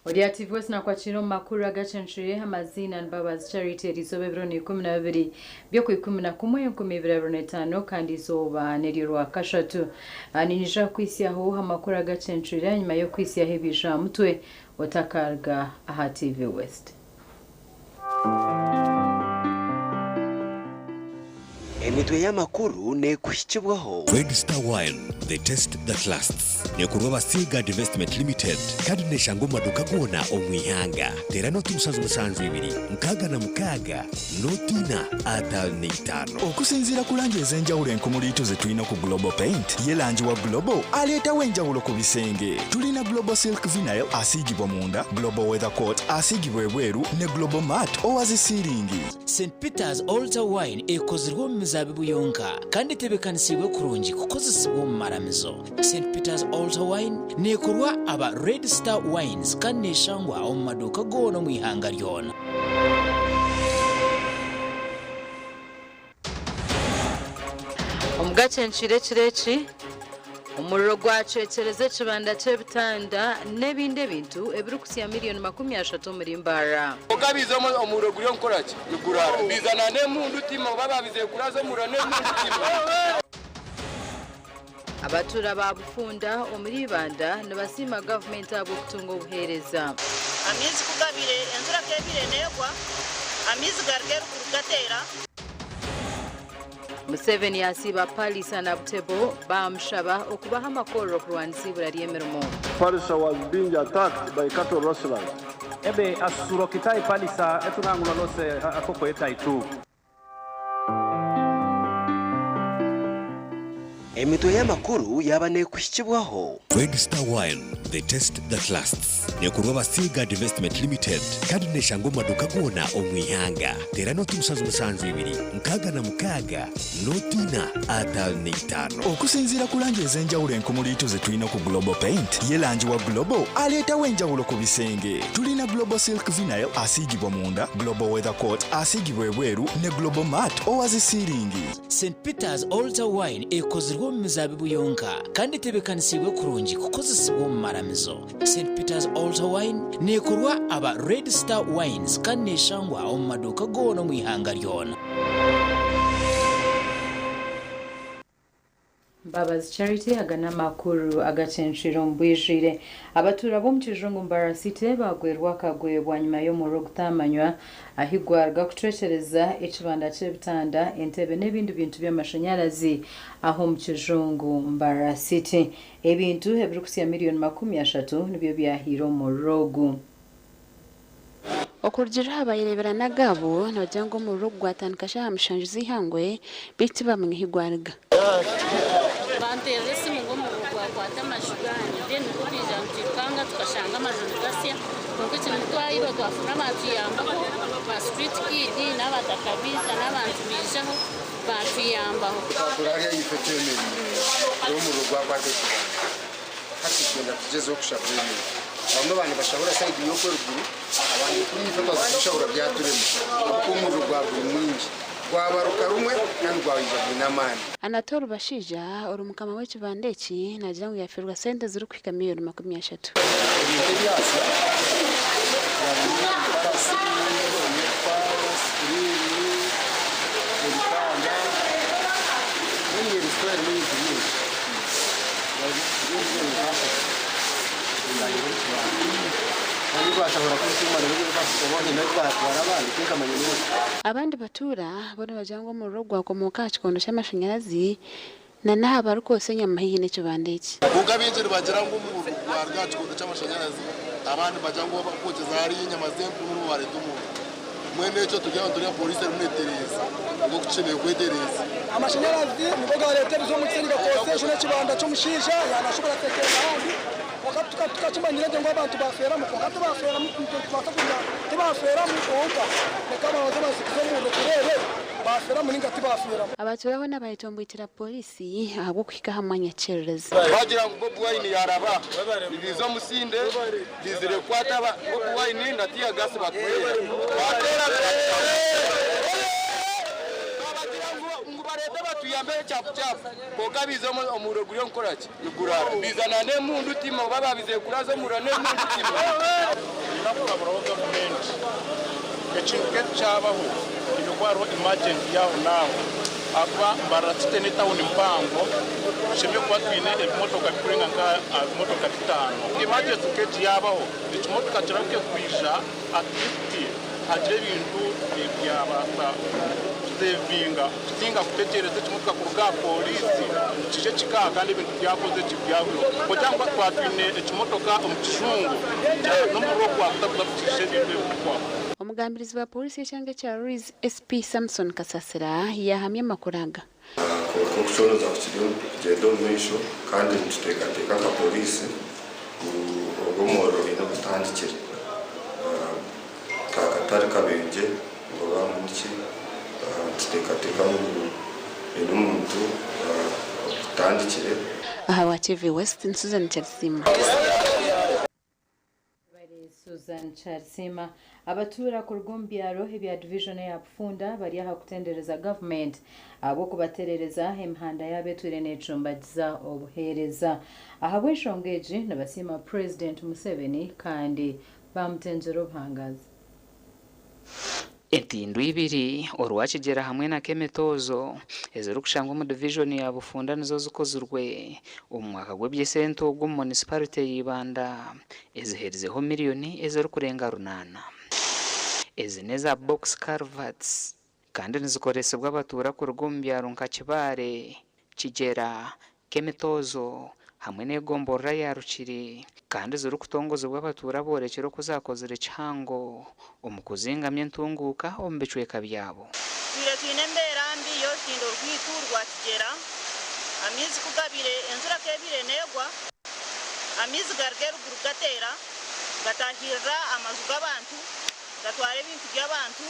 Ori aha TV West nakwakira omu makuru agacencwire amaziina ni Mbabazi Charity erizooba ebiro ni 12 by'okwikumi na kumwe 2025 kandi izooba n'ery'orwakashatu. Ninyija kukwitsyaho amakuru agacencwire ahanyima y'okukwitsyaho ebiija aha mutwe otakaruga aha TV West. Emitwe y'amakuru neekuhikibwaho. Red Star Wine, the taste that lasts. Neekorwa aba Seaguard Investment Limited kandi neeshangwa omu maduuka goona omu ihanga. Teera nooti 772 66 nooti ina 55. Okusinziira ku langi ez'enjawulo enkumuliitu ze tulina ku Global Paint, ye langi wa Global aleetawo enjawulo ku bisenge. Tulina Global Silk Vinyl asiigibwa munda, Global Weather Coat asiigibwa ebweru ne Global Matte owa zi siiringi. St Peter's Altar Wine ekozirwe omu mizaabibu yonka kandi etebeekanisiibwe kurungi kukozesibwa omu maramizo. St Peter's Altar Wine neekorwa aba Red Star Wines kandi neeshangwa omu maduuka goona omu ihanga ryona. Omu gakyenkire ekiro eki, omuriro gwacwekyereza ekibanda ky'ebitanda n'ebindi ebintu ebirikuhitsya miriyoni 30 omuri Mbarara. Kwonka biiza omuriro guri omu kukora ki? Niguraara. Biiza na n'emundu tima oba baabizire kuraaza omuriro n'emundu tima. Abatuura ba Bufunda omuri Ibanda nibasiima gavumenti ahabw'okutunga obuheereza. Amaizi ku gabaire, enjura ku ebaire neegwa, amaizi garuga eruguru gateera. Museveni yasiiba Palisa na Butebo baamushaba okubaha amakorero kurwanisa eibura ry'emirimo. Palisa was being attacked by cattle rustlers. Ebe asuro kitai Palisa etunang'uno lose akoko etaitu. Emitwe y'amakuru yaaba neekuhikibwaho. Red Star Wine, the taste that lasts. Neekorwa aba Seaguard Investment Limited kandi neeshangwa omu maduuka goona omu ihanga. Teera nooti 772 66 nooti ina 55. Okusinziira ku langi ez'enjawulo enkumuliitu ze tulina ku Global Paint, ye langi wa Global aleetawo enjawulo ku bisenge. Tulina Global Silk Vinyl asiigibwa munda, Global Weather Coat asiigibwa ebweru ne Global Matte owa zi siiringi. St Peter's Altar Wine ekozirwe omu mizaabibu yonka kandi etebeekanisiibwe kurungi kukozesibwa omu maramizo. St Peter's Altar Wine neekorwa aba Red Star Wines kandi neeshangwa omu maduuka goona omu ihanga ryona. Mbabazi Charity aga n'amakuru agacencwire omu bwijwire. Abatuura b'omu kijungu Mbarara City baagwerwa akagwe bwanyima y'omuriro ogutamanywa ahi gwaruga kucwekyereza ekibanda ky'ebitanda, entebe n'ebindi bintu by'amashanyarazi aha omu kijungu Mbarara City. Ebintu ebirikuhitsya miriyoni 30 nibyo byahiire omuriro ogu. Okurugiirira aha bayereebera n'agaabo, nibagira ngu omuriro ogu gwatandika shaaha mushanju z'eihangwe beitu tibamanya ahi gwaruga. Banteerera esimu ngu omuriro gwakwata amaju ganyu then nikwo kwija nitwirukanga tukashanga amaju nigasya kwonka eki nitwahirwa twafuna abatuyambaho ba street kid n'abataka baija n'abantu baijaho batuyambaho. Twakura hariya ahaifo twemereire reero omuriro gwakwata ekibanda. Hati twenda tugyezeho kushabura ebintu. Abamwe baaba nibashabura sayidi y'okwo eruguru, abandi kuri itwe twaza kubishabura byaturema ahabw'okuba omuriro gwaba guri mwingi. Gwabaruka rumwe kandi gwaija gwine amaani. Anatole Bashaija ori mukama w'ekibanda eki naagira ngu yaafiirwa sente zirikuhika miriyoni 30. Ebintu ebyasya byaba biri emikarasi, emyekwa, sikuriini, ebitanda, mbwenu eri sitowa erimu ebintu bingi. Abandi batuura bo nibagira ngu omuriro ogu gwakomooka aha kikondo ky'amashanyarazi na n'aha barikwotsya enyama haihi n'ekibanda eki. Kwonka abaingi nibagira ngu omuriro gwaruga aha kikondo ky'amashanyarazi, abandi nibagira ngu abarikwokyeza hariya enyama z'empunu nibo bareeta omuriro. Mbwenu ekyo turi aha nitureeba pooriisi erimu neetereeza nk'oku kishemereire kwetereeza. Amashanyarazi nigo gareeta ebizibu omu kisenge gakoosa enju n'ekibanda ky'omushaija yaaba nashobora kuteekereza ahandi. Kwonka tukakimanyire gye ngu abantu baafeeramu kwonka tibaafeeramu nitubaasa kugira ngu tibaafeeramu kwonka reka babanze bazikize omuriro tureebe baafeeramu nainga tibaafeeramu. Abaturaho n'abayetomboitera pooriisi ahabw'okuhika aha mwanya kyererezi. Bagira ngu Bobi Wine yaraba nibiiza omusinde bizire kukwata Bobi Wine na tear gas batuteera bateera babagira ngu bareete batuyambe chapu chapu kwonka biiza omuriro guri omukukoraki nigurara biiza na n'emundu tima oba babize kuraza omuriro n'emundu tima. Nyine kuhaburaho gavumenti ekintu nk'eki kyabaho haine kuba hariho emergency y'aho n'aho ahakuba Mbarara City n'etawuni mpango tushemereire kuba twine ebimotoka birikurenga nka aha bimotoka bitaano. Emergency nk'egi yaabaho ekimotoka kirahuke kwija at least hagire ebintu ebyabaasa kusevinga kusinga kutegyereza ekimotoka kuruga aha pooriisi ngu kiije kikaha kandi ebintu byakoze ki byahwireho. Kugira ngu twaba twine ekimotoka omu kijungu n'omuriro gwakutakuza kukiija ebintu ebi kuhwaho. Omugambirizi wa Pooriisi y'ekyanga ekya Rwizi, SP Samson Kasasira yaahamya amakuru aga. Kwonka okucondooza kukiriyo nikugyenda omu maisho kandi nituteekateeka nka pooriisi ngu ogwo omuriro haine obu gutandikire. Kakatari kabenje oba ngu ki, nituteekateeka ngu haine omuntu ogutandikire. Ahabwa TV West, Susan Kyarisiima. Bari Susan Kyarisiima. Abatuura kuruga omu byaro ebya divijoni eya Bufunda bari aha kutendereza gavumenti ahabw'okubaterereza emihanda yaabo etwire necumbagiza obuheereza. Ahabw'enshonga egi nibasiima Purezidenti Museveni kandi bamutengyera obuhangazi. Entindo ibiri, orwa Kigyera hamwe na Kemitoozo, ezirikushangwa omu divijoni ya Bufunda nizo zikozirwe omu mwaka gw'eby'esente ogu omu munisiparite ya Ibanda eziherizeho miriyoni ezirikurenga runaana. Ezi n'eza box culverts kandi nizikoresibwa abatuura kuruga omu byaro nka Kibaare, Kigyera, Kemitoozo hamwe n'egomborora ya Rukiri kandi zirikutongozibwa abatuura boorekire oku zaakozire kihango omu kuzingamya entunguuka omu bicweka byabo. Twire twine embeera mbi y'orutindo rwaitu rwa Kigyera. Amaizi ku gabaire enjura ku ebaire neegwa, amaizi garuga eruguru gateera, gataahirira amaju g'abantu, gatwara ebintu by'abantu,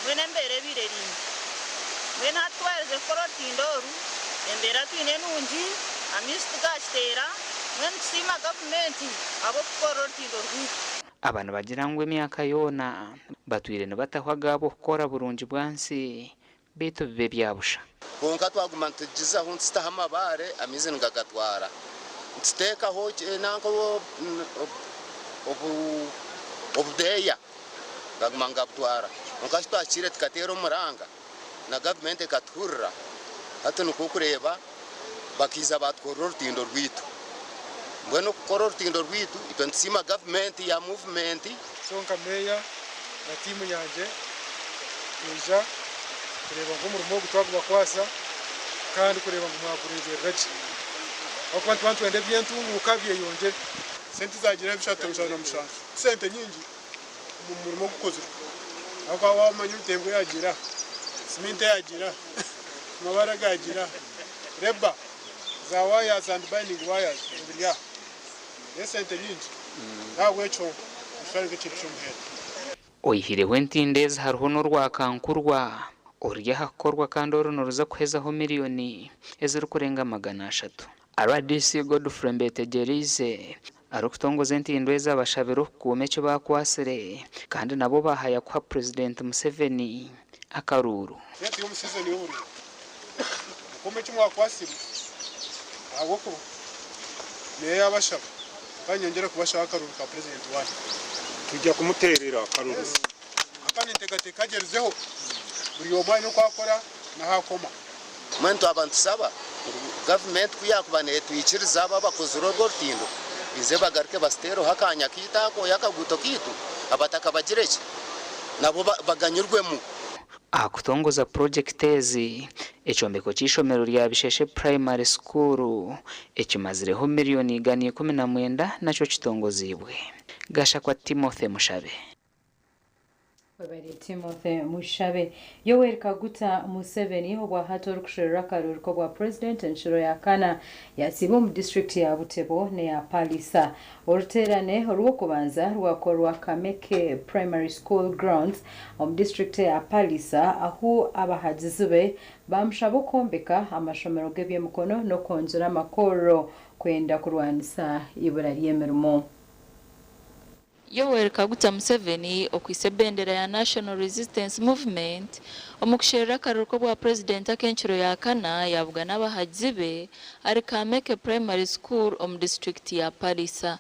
mbwenu embeera ebaire eri mbi. Mbwenu hati ku baaherize kukora orutindo oru, embeera twine nungi, amaizi tigakiteera, mbwenu nitusiima gavumenti ahabw'okutukorera orutindo rwaitu. Aba nibagira ngu emyaka yoona batwire nibataho agaabo kukora burungi bwansi beitu biba ebya busha. Kwonka twaguma nitugizaho nitutaho amabaare, amaizi nigagatwara. Nituteekaho nanka obudeeya gaguma nigabutwara. Kwonka ku twakiire tukateera omuranga na gavumenti ekatuhurira, hati nikwo kureeba bakaija baatukorera orutindo rwaitu. Mbwenu okukora orutindo rwaitu itwe nitusiima gavumenti ya muvumenti. So nka meeya na tiimu yangye twija kureeba ngu omurimo ogu twagubakwasa kandi kureeba ngu mwagureeberera gye ahabw'okuba nituba nitwenda eby'entunguuka byeyongyere. Sente zagira 377 ti sente nyingi omu murimo ogukozirwe ahabw'okuba waaba omanya emitengo yagira, siminti yagira, amabaare gagira, labour za wires and binding wires ebiri aha. N'esente nyingi, n'ahabw'ekyo nikitwara nk'ekintu ky'omuhendo. Oihireho entindo ezi hariho n'orwa Kankurwa oruri aha kukorwa kandi oru niruza kuhezaho miriyoni ezirikurenga 300. Rdc Godfrey Mbetegyereize arikutongoza entindo ezi abashabire okukuuma eki baakwatsire kandi nabo baahaya kuha Purezidenti Museveni akaruuru. Sente y'omu sizoni y'oburuuru. Mukuume eki mwakwatsirwe, ahabw'okuba niyo yaabashaba, kandi nyongyere kubashaba akaruuru ka purezidenti waanyu. Twija kumuteerera akaruuru. Aka ninteekateeka agyerizeho, buri omwe aine oku akora n'ahu akoma. Mbwenu twaba nitusaba ngu gavumenti ku yaakuba neetwikiriza abo abakozire orwo rutindo baije bagaruke basiteereho akaanya kaitu ako akaguuto kaitu abataka bagire ki nabo baganyirwemu. Aha kutongoza purogyekiti ezi, ekyombeko ky'eishomero rya Bisheshe Primary School ekimazireho miriyoni 119 nakyo kitongoziibwe. Gashakwa Timothy Mushabe. Webare Timothy Mushabe. Yoweri Kaguta Museveni obwahati orikusherura akaruru k'obwa purezidenti enshuro ya kana yasiiba omu disiturikiti ya Butebo n'eya Pallisa. Oruteerane orw'okubanza rwakorwa Kameke Primary School Grounds omu disiturikiti eya Pallisa ahu abahagizi be baamushaba okwombeka amashomero g'eby'emikono n'okwongyera amakorero kwenda kurwanisa eibura ry'emirimo. Yoweri Kaguta Museveni okwaitse ebendera ya National Resistance Movement omu kusherura akaruru k'obwa purezidenti ak'enkiro ya kana yabugana abahagizi be ahari Kameke Primary School omu disiturikiti ya Pallisa.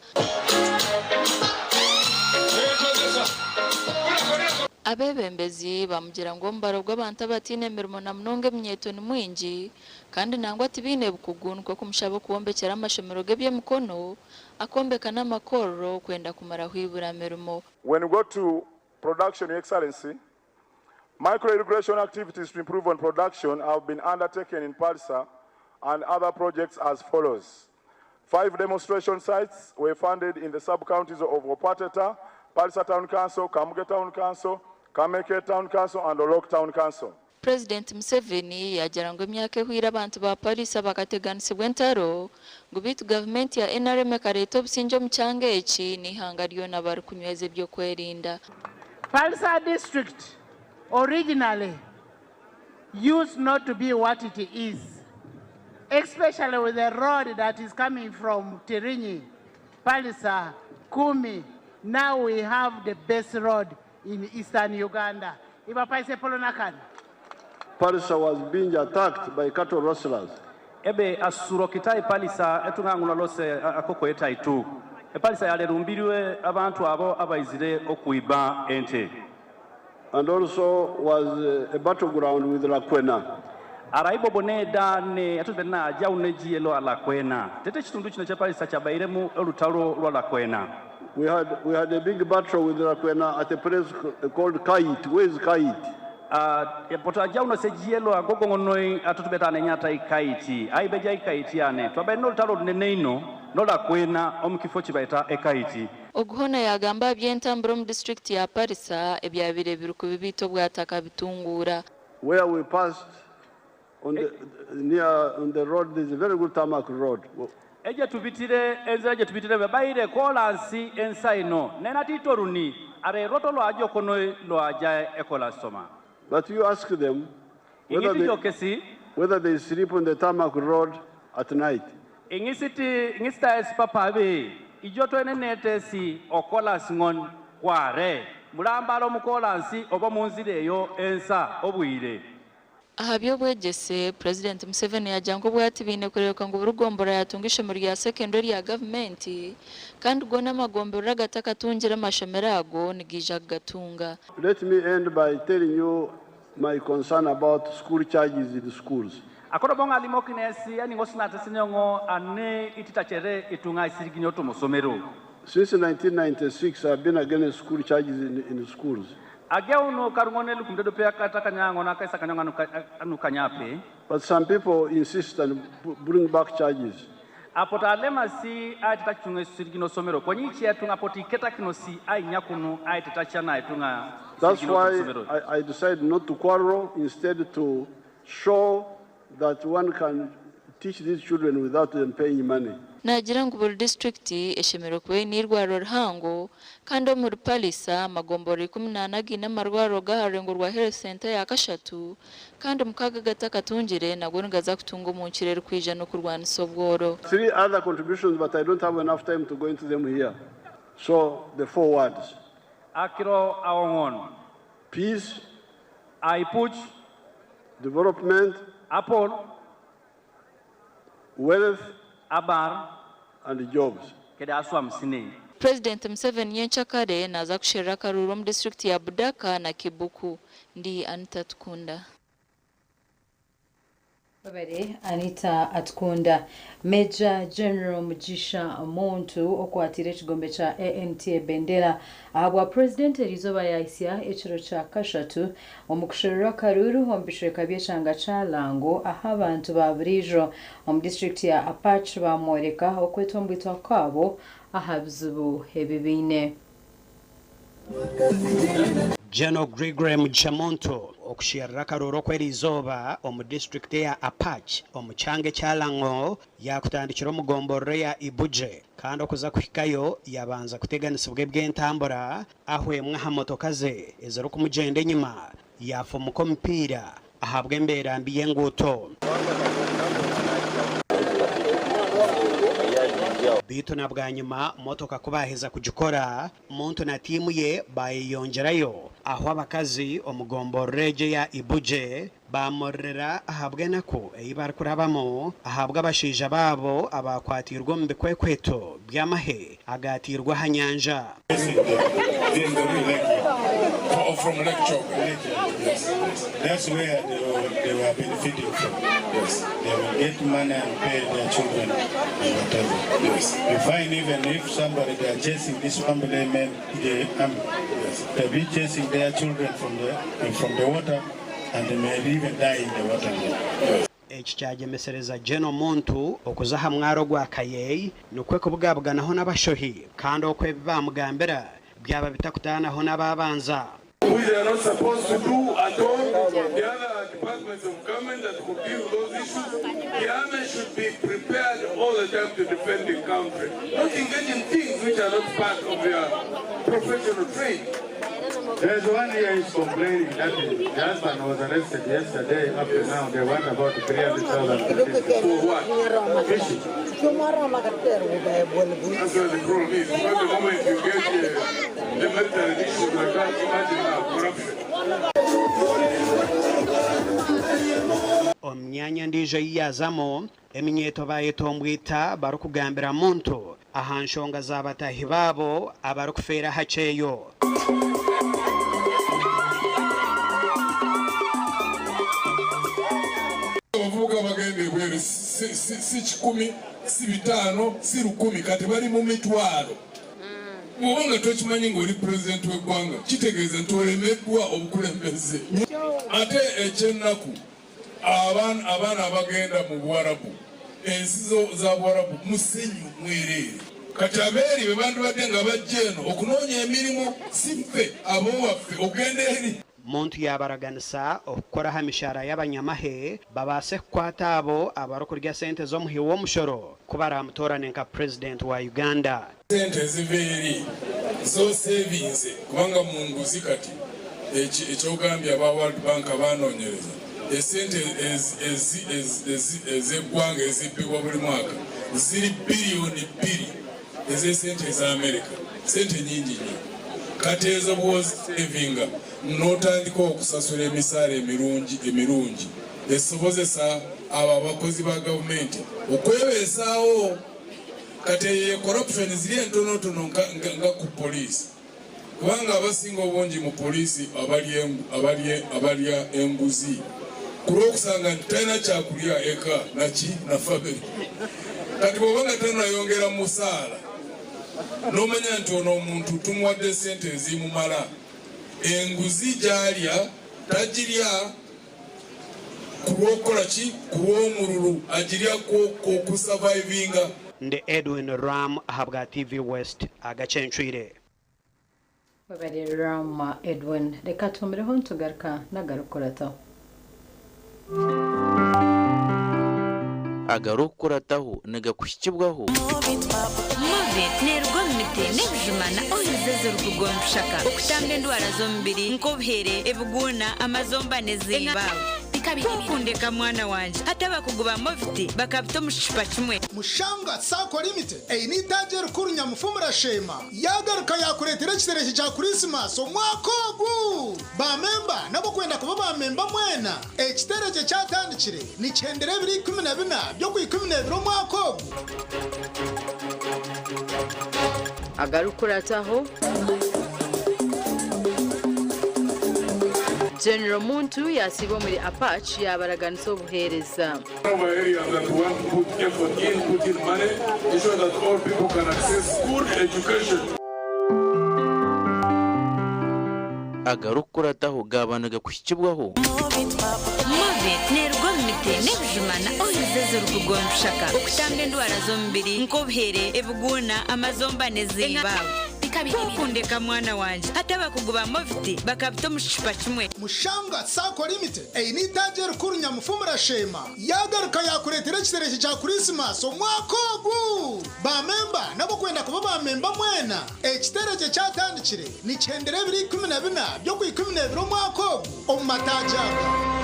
Abeebembezi bamugira ngu omubaro gw'abantu abataine mirimo na munonga eminyeeto ni mwingi kandi nangwa tibaine bukugu nikwo kumushaba okubombekyera amashomero g'eby'emikono akombeka n'amakorero kwenda kumaraho eibura mirimo. When we go to production, Your Excellency, micro irrigation activities to improve on production have been undertaken in Pallisa and other projects as follows. 5 demonstration sites were funded in the sub-counties of Opateta, Pallisa Town Council, Kamuge Town Council, Kameke Town Council and Olok Town Council. Purezidenti Museveni yaagira ngu emyaka ehweire abantu ba Pallisa bakateganisibwa entaro ngu beitu gavumenti ya NRM ekareeta obusingye omu kyanga eki n'eihanga ryona barikunyweza eby'okwerinda. Pallisa district originally used not to be what it is, especially with the road that is coming from Tirinyi, Pallisa, Kumi. Now we have the best road in eastern Uganda. Ibapaise Polonakan. Pallisa was being attacked by cattle rustlers. Ebe asuro kitai Pallisa etung'ang'ula lose akoko etaitu. Epalisa yalerumbirwe abantu abo abaizire okuiba ente. And also was a battleground with Lakwena. Araibo boneda ne atubena aja unejielo alakwena. Tete chitundu chino cha Pallisa chabairemu olutalo lwa Lakwena. We had a big battle with Lakwena at a place called Kait. Where is Kait? Poto aja unosejielo agogongonoi atutubeta nenyata ikaiti. Aibeja ikaiti ane. Twabaire n'olutalo lunene ino n'Olakwena omu kifo kibaita ekaiti. Oguhona yagamba aby'entambura omu disitulikiti ya Pallisa ebyabire biri kubibiita obwataka bitunguura. Where we passed on the, near on the road, there is a very good tarmac road. Eje tubitire, enzira eje tubitire babaire kolansi ensa ino. Nena tito runi, are roto lo ajo kono lo aja ekola soma. But you ask them Ingiti jokesi, whether they sleep on the tarmac road at night. Ingisiti, ingisita esipapabe, ijoto enenete si okola singon kware. Mulambalo mukolansi oba munzire eyo ensa obwire. Aha by'obwegyese, Purezidenti Museveni yagira ngu obwati baine kureebeka ngu buri gombora yatunga ishomero rya sekendari rya gavumenti kandi goona amagomborora agatakatungire amashomero ago nigaija kugatunga. Let me end by telling you my concern about school charges in schools. Akoro bonga limo kinesi yani ngosinate sinyongo ane ititachere itunga isiriginyo to musomero. Since 1996 I've been against school charges in schools. Agya uno karungone lukumdedo pe akata kanyango na kaisa kanyonga anukanyape. But some people insist and bring back charges. Apota alema si aitata sirigino somero kwenye ichi atunga poti keta kino si ai nyakunu aitata chana itunga. That's why I decided not to quarrel, instead to show that one can teach these children without them paying money. Nagira ngu buri distrikiti eshemereire kuba eine eirwariro rihango kandi omuri Pallisa amagombora 14 gaine amarwariro g'aha rurengo rwa health center ya kashatu kandi 6 gatakatungire nago nigaza kutunga omu nkiro erikwija n'okurwanisa obworo. 3 other contributions, but I don't have enough time to go into them here. So the 4 words. Akiro aongon. Peace. Aipuch. Development. Apol. Wealth. Abar. And jobs. Keda aswa msine. President Museveni yenchakare naza kusherera akaruru omu district ya Budaka na Kibuku. Ndi Anita Tukunda. Babere Anita Atkunda. Major General Mugisha Muntu okwatire ekigombe kya ANT bendera ahabwa President erizoba yaisya ekiro kya kashatu omu kusherera akaruru omu bishweka by'ekyanga kya Lango aho abantu ba burijo omu district ya Apache bamworeka okwetombwitwa kwabo aha bizibu ebibiine. General Gregory Mugisha Muntu okusherura akaruuru okw'eriizooba omu disiturikiti eya Apac omu kyanga ekya Lango yaakutandikira omu gomborora eya Ibuje kandi okuza kuhikayo yabanza kuteganisibwa eby'entambura ahu emwe aha motoka ze ezirikumugyenda enyima yaafumuka omupiira ahabw'embeera mbi y'enguuto. Beitu na bwanyima motoka ku baaheza kugikora, Muntu na tiimu ye baayeyongyerayo ahu abakazi omu gomborora egyo eya Ibuje baamuririra ahabw'enaku ei barikurabamu ahabw'abashaija baabo abaakwatiirwe omu bikwekweto by'amahe agaatiirwe aha nyanja. Eki kyagyemesereza General Muntu okuza aha mwaro gwa Kayei nikwo kubugabuganaho n'abashohi kandi okwo ebi baamugambira byaba bitakutaanaho n'abaabanza. Which they are not supposed to do at all. The other departments of government that could deal with those issues, the army should be prepared all the time to defend the country, not engage in things which are not part of their professional training. There's one here is complaining that the husband was arrested yesterday. Up to now, they want about 300,000. For what? Fishing. That's where the problem is. Because the moment you get the military issues like that, imagine now, corruption. Omu myanya endiijo ei yaazamu, eminyeeto baayetombwita barikugambira Muntu aha nshonga za bataahi baabo abarikufeera aha kyeyo. Abavubuka abagenda ebweru si kikumi, si bitaano, si lukumi, kati bali mu mitwalo. Bw'oba nga tokimanyi ng'oli pulezidenti w'eggwanga kitegeeza nti olemeddwa obukulembeze. Ate ekyennaku abaana abagenda mu Buwarabu, ensi za Buwarabu musenyu mwereere. Kati abeeri be bandibadde nga bajja eno okunoonya emirimu si ffe ab'owaffe okugenda eri. Muntu yaabaraganisa okukora aha mishaara y'abanyamahe babaase kukwata abo abarikurya sente z'omuhi w'omushoro ku baraamutoorane nka Purezidenti wa Uganda. Sente eziva eri z'oseevinze kubanga mu nguzi kati ekyogambye aba World Bank abanoonyereza esente ez'eggwanga ezibbibwa buli mwaka ziri biliyoni bbiri ez'esente eza Amerika, sente nyingi nnyo. Kati ezo bw'oziseevinga n'otandika okusasula emisaala emirungi emirungi esobozesa abo abakozi ba gavumenti okwebeesaawo. Kati eyo ye corruption ziri entonotono nga ku poliisi, kubanga abasinga obungi mu poliisi abalya enguzi ku lw'okusanga nti talina kyakulya eka naki na family. Kati bw'oba nga tannayongera musaala n'omanya nti ono omuntu tumuwadde ssente ezimumala, enguzi gy'alya tagirya ku lw'okukola ki, ku lw'omululu, agirya okusurvivinga. Ndi Edwin Ram ahabwa TV West agacencwire. Webare Ram Edwin, reka tumireho nitugaruka n'agarikukurataho. Agarikukurataho nigakuhikibwaho. Movit neeruga omu miti n'ebijuma na oils ezirikuruga omu bishaka okutamba endwara z'omubiri nk'obuhere, ebiguuna, amazomba n'eziiba. Kwokundeka mwana wangye hati abakugu ba Movit bakabita omu kicupa kimwe. Mushanga Sacco Limited eine eitaagi erikuru Nyamufumura Sheema yaagaruka yaakureetera ekitereke kya Kurisimasi omwaka ogu. Baamemba n'abarikwenda kuba baamemba mwena, ekitereke kyatandikire nikihendera ebiro 14 by'Okwikumineebiri omwaka ogu. Agarikukurataho General Muntu yasiiba omuri Apac yaabaraganisa obuheereza. Over areas that want to put effort in, put in money, ensure that all people can access good education. Agarikukurataho gaaba nigakuhikibwaho. Movit neeruga omu miti n'ebijuma na oils ezirikuruga omu bishaka okutamba endwara z'omubiri nk'obuhere, ebiguuna, amazomba n'eziiba. Kwokundeka mwana wangye hati abakugu ba Movit bakabita omu kicupa kimwe. Mushanga Sacco Limited eine eitaagi erikuru Nyamufumura Sheema yaagaruka yaakureetera ekitereke kya Kurisimasi omwaka ogu! Baamemba n'abarikwenda kuba baamemba mwena, ekitereke kyatandikire nikihendera ebiro 14 by'Okwikumineebiri omwaka ogu omu mataagi aga.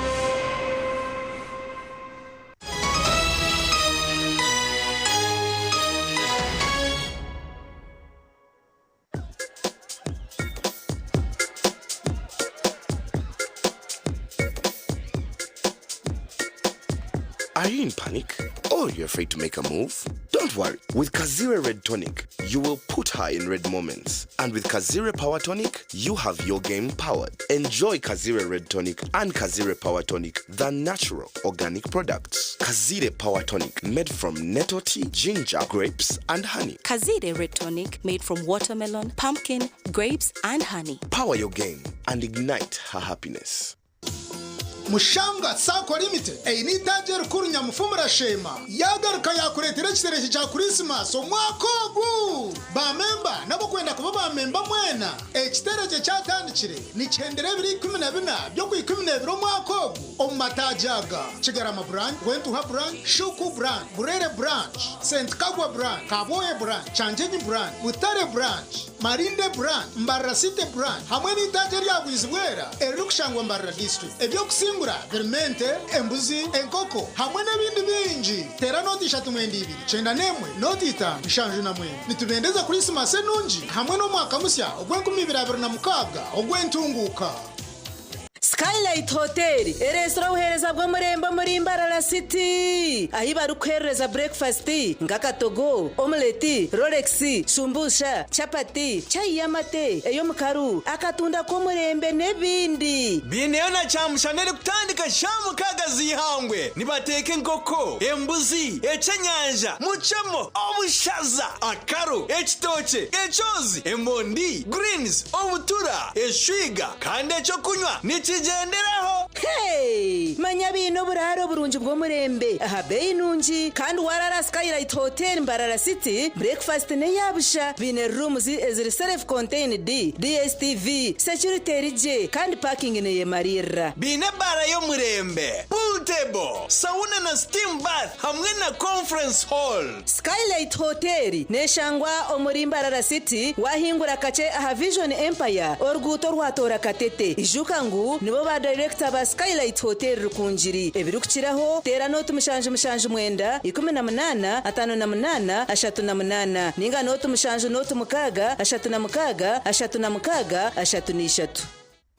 Are you in panic? Or you're afraid to make a move? Don't worry. With Kazire Red Tonic, you will put her in red moments. And with Kazire Power Tonic, you have your game powered. Enjoy Kazire Red Tonic and Kazire Power Tonic, the natural organic products. Kazire Power Tonic, made from nettle tea, ginger, grapes, and honey. Kazire Red Tonic made from watermelon, pumpkin, grapes, and honey. Power your game and ignite her happiness. Mushanga Sacco Limited eine eitaagi erikuru Nyamufumura Sheema yaagaruka yaakureetera ekitereke kya Kurisimasi omwaka ogu! Baamemba n'abarikwenda kuba baamemba mwena, ekitereke kyatandikire nikihendera ebiro 14 by'Okwikumineebiri omwaka ogu omu mataagi aga, Kigarama Branch, Rwentuha Branch, Shuku Branch, Burere Branch, St Kagwa Branch, Kabwohe Branch, Kyangyenyi Branch, Butare Branch, Marinde Branch, Mbarara City Branch hamwe n'eitaagi erya Bwizibwera eririkushangwa Mbarara District. Eby'okusingura birimu ente, embuzi, enkoko hamwe n'ebindi bingi. Teera nooti ishatu mwenda ibiri, 91, nooti itaano, 79. Nitubendeza Kurisimasi enungi hamwe n'omwaka musya ogw'enkumi ibiri abiri na mukaaga ogw'entunguuka. Skylight Hotel ereetsire obuheereza bw'omurembe omuri Mbarara City ahi barikuheerereza burekifasiti nk'akatogo, omuleti, rolex, shumbusha, chapati, chai y'amate, ey'omukaru, akatunda k'omurembe n'ebindi. Baineyo na kyamushana erikutandika shaaha mukaaga z'eihangwe. Nibateeka enkoko, embuzi, eky'enyanja, mucemo, obushaza, akaru, ekitookye, ekyozi, emondi, greens, obutura, eshwiga kandi eky'okunywa nikigyenderaho. Hey! Manya baine oburaaro burungi bw'omurembe aha beeyi nungi kandi waaraara aha Skylight Hotel Mbarara City, breakfast n'eya busha. Baine rooms eziri self contained, DSTV, security eri gye kandi parking neyemariirira. Baine ebaara y'omurembe, pool table, sauna na steam bath hamwe na conference hall. Skylight Hotel neshangwa omuri Mbarara City wahingura kakye aha Vision Empire oruguuto orwatoora Katete. Ijuka ngu nibo ba dayirekita ba Skylight Hotel Rukungiri. Ebirikukiraho teera nooti 779 18 58 38 ninga nooti 7 nooti 6 36 36 33.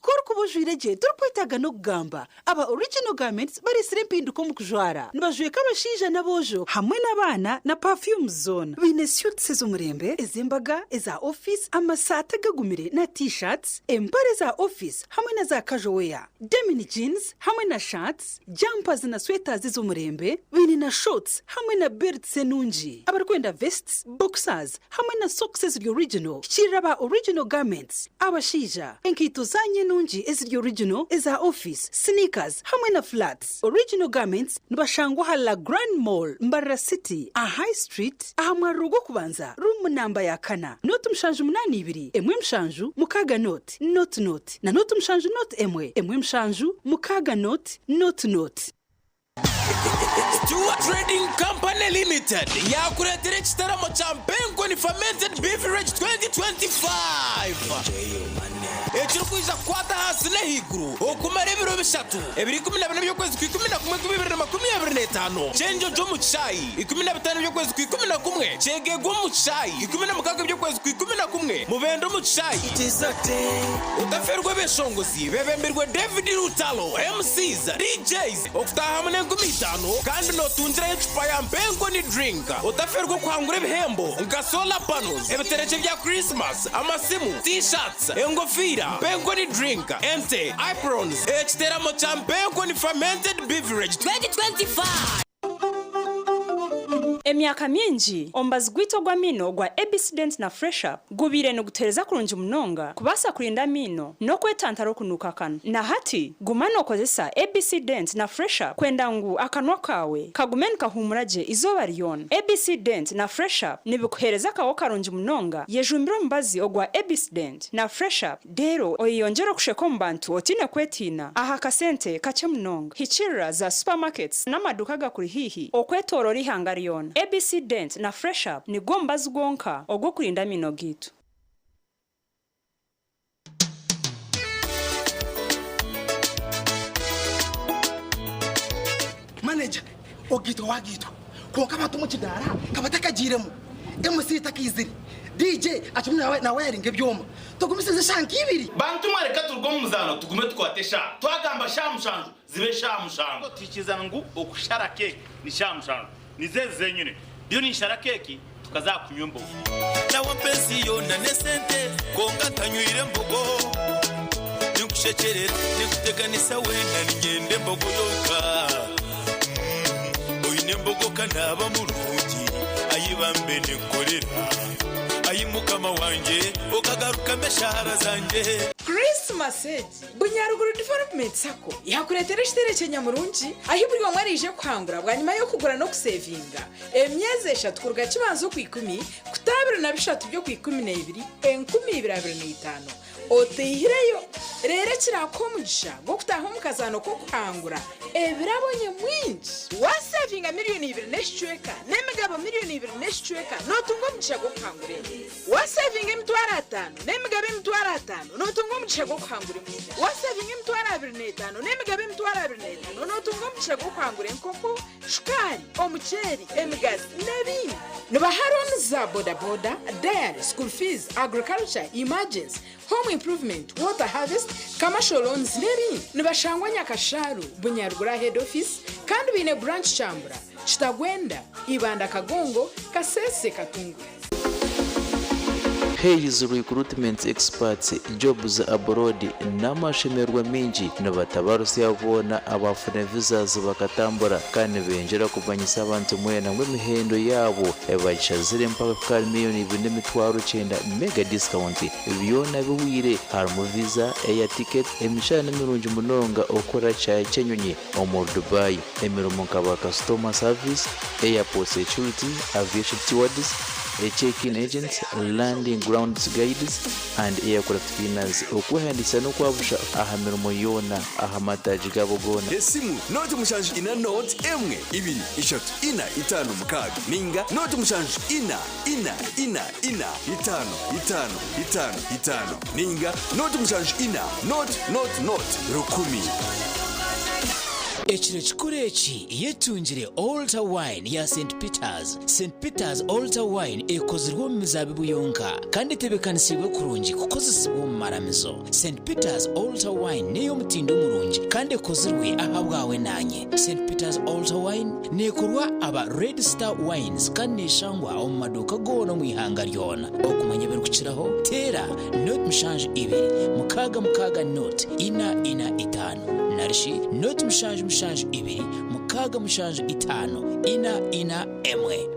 Ku orikuba ojwaire gye torikwetaaga n'okugamba. Aba Original Garments bareetsire empinduka omu kujwara. Nibajweka abashaija n'aboojo hamwe n'abaana na perfumes zoona. Baine suits ez'omurembe, ez'embaga, eza ofiisi, amasaati agagumire na T-shirts, empare za ofiisi hamwe na za casual wear, denim jeans hamwe na shirts, jumpers na sweaters ez'omurembe. Baine na shorts hamwe na belts enungi. Abarikwenda vests, boxers hamwe na socks eziri original. Hikiirira aba Original Garments. Abashaija, enkaito zaanyu enungi eziri original, eza ofiisi, sneakers hamwe na flats. Original Garments nibashangwa aha La Grande Mall, Mbarara City, aha High Street, aha mwariro gw'okubanza, room namba ya kana, nooti 7 8 2 1 7 6 nooti, nooti nooti, na nooti 7 nooti 1 1 7 6 nooti, nooti nooti. Stewart Trading Company Limited yaakureetera ekitaramo kya Mpenkoni Fermented Beverage 2025 ekirikwija kukwata ahansi n'ahaiguru okumara ebiro bishatu, ebiro 14 by'okwezi kwa 11 2025, Kyenjojo omu kishaayi, 15 by'okwezi kwa 11, Kyegegwa omu kishaayi, 16 by'okwezi kwa 11, Mubende omu kishaayi. Otaferwa abeeshongozi beebembirwe David Lutalo, MCs, DJs, Okutaahamu n'enkumi itaano kandi nootungirayo ecupa ya Mpenkoni Drink. Otaferwa okuhangura ebihembo nka solar panels, ebiterekye bya Christmas, amasimu, T-shirts, engofiira, Mpenkoni Drink, ente, aprons, ekiteramo kya Mpenkoni Fermented Beverage 2025. Emyaka mingi, omubazi gwaitu ogw'amaino ogwa ABC Dent na Fresh Up gubaire nigutuheereza kurungi munonga kubaasa kurinda amaino n'okwetantara okunuuka akanwa. Na hati, guma nookozesa ABC Dent na Fresh Up kwenda ngu akanwa kaawe kagume nikahuumura gye eizooba ryona. ABC Dent na Fresh Up nibikuheereza akaho karungi munonga. Yejumbire omubazi ogwa ABC Dent na Fresh Up Reero oyeyongyere okusheka omu bantu otaine kwetiina aha kasente kakye munonga. Hikiirira za supermarkets n'amaduuka agakuri haihi okwetooroora eihanga ryona. ABC Dent na Fresh Up nigwo mubazi gwonka ogw'okurinda amaino gaitu. Manager, ogaitwa wagaitwa kwonka abantu omu kidaara kabatakagiiremu, MC takaizire, DJ akirimu nawayaringa ebyoma, tugumisirize eshaaha nk'ibiri. Bantu mwe reka turuge omu muzaano tugume tukwate eshaaha. Twagamba shaaha mushanju zibe shaaha mushanju. Tuhikirizana ngu okushara keeki ni shaaha mushanju. Nizo ezi zenyine. Ndiyo ninshara keeki tukaza aha kunywa embogo. Nawe mpa ensi yoona n'esente kwonka ntanywire mbogo. Ninkushekyerera, ninkuteganisa weena niinyenda embogo yonka. Oine embogo ka naaba murungi, ayi bambe ninkukorera. Ayi Mukama wangye, okagarukamu eshaara zangye. Christmas egi, Bunyaruguru Development Sacco yakureetera ekiterekye nyamurungi ahi buri omwe araije kuhangura bwanyima y'okugura n'okusevinga emyezi eshatu kuruga Kibanza Okwikumi kuta 23 by'Okwikumineebiri 2025 oteihireyo reero ekiraakuha omugisha gw'okutaaha omu kazaano k'okuhangura ebirabo nyamwingi. Waasevinga miriyoni ibiri n'ekicweka n'emigabo miriyoni ibiri n'ekicweka nootunga omugisha gw'okuhangura ente. Waasevinga emitwaro ataano n'emigabo emitwaro ataano nootunga omugisha gw'okuhangura embuzi. Waasevinga emitwaro abiri n'etaano n'emigabo emitwaro abiri n'etaano nootunga omugisha gw'okuhangura enkoko, shukaari, omuceeri, emigazi n'ebindi. Nibaha looni za bodaboda, dairy, school fees, agriculture, emergency, home improvement, water harvest, commercial loans n'ebindi. Nibashangwa Nyakashaaru, Bunyaruguru Head Office kandi baine branch Kyambura, Kitagwenda, Ibanda Kagongo, Kasese, Katunguru. Hays Recruitment Experts Jobs Abroad n'amashemererwa maingi nibatabarusya boona abaafuna visas bakatambura kandi nibengyera kumanyisa abantu mwena ngu emihendo yaabo bagishazire mpaka kuhika ahari miriyoni ibiri n'emitwaro kyenda mega discount byona bihwire harimu visa, air ticket, emishara nimirungi munonga okukora kishaayi ky'enyonyi omuri Dubai, emirimo nka ba customer service, airport security, aviation stewards, check-in agents, landing grounds guides and aircraft cleaners. Okwehandiikisa n'okwabusha aha mirimo yoona aha mataagi gaabo goona. Esimu, nooti mushanju ina nooti emwe ibiri ishatu ina itaano mukaaga ninga nooti mushanju ina ina ina ina itaano itaano itaano itaano ninga nooti mushanju ina nooti nooti nooti rukumi. Ekiro kikuru eki yetungire Altar Wine ya Saint Peters. Saint Peters Altar Wine ekozirwe omu mizaabibu yonka kandi etebeekanisiibwe kurungi kukozesibwa omu maramizo. Saint Peters Altar Wine n'ey'omutindo murungi kandi ekozirwe ahabwawe naanye. Saint Peters Altar Wine neekorwa aba Red Star Wines kandi neeshangwa omu maduuka goona omu ihanga ryona. Okumanya ebirikukiraho, teera nought mushanju ibiri mukaaga mukaaga nought ina ina itaano narishi nought mushanju mushanju ibiri mukaaga mushanju itaano ina ina emwe.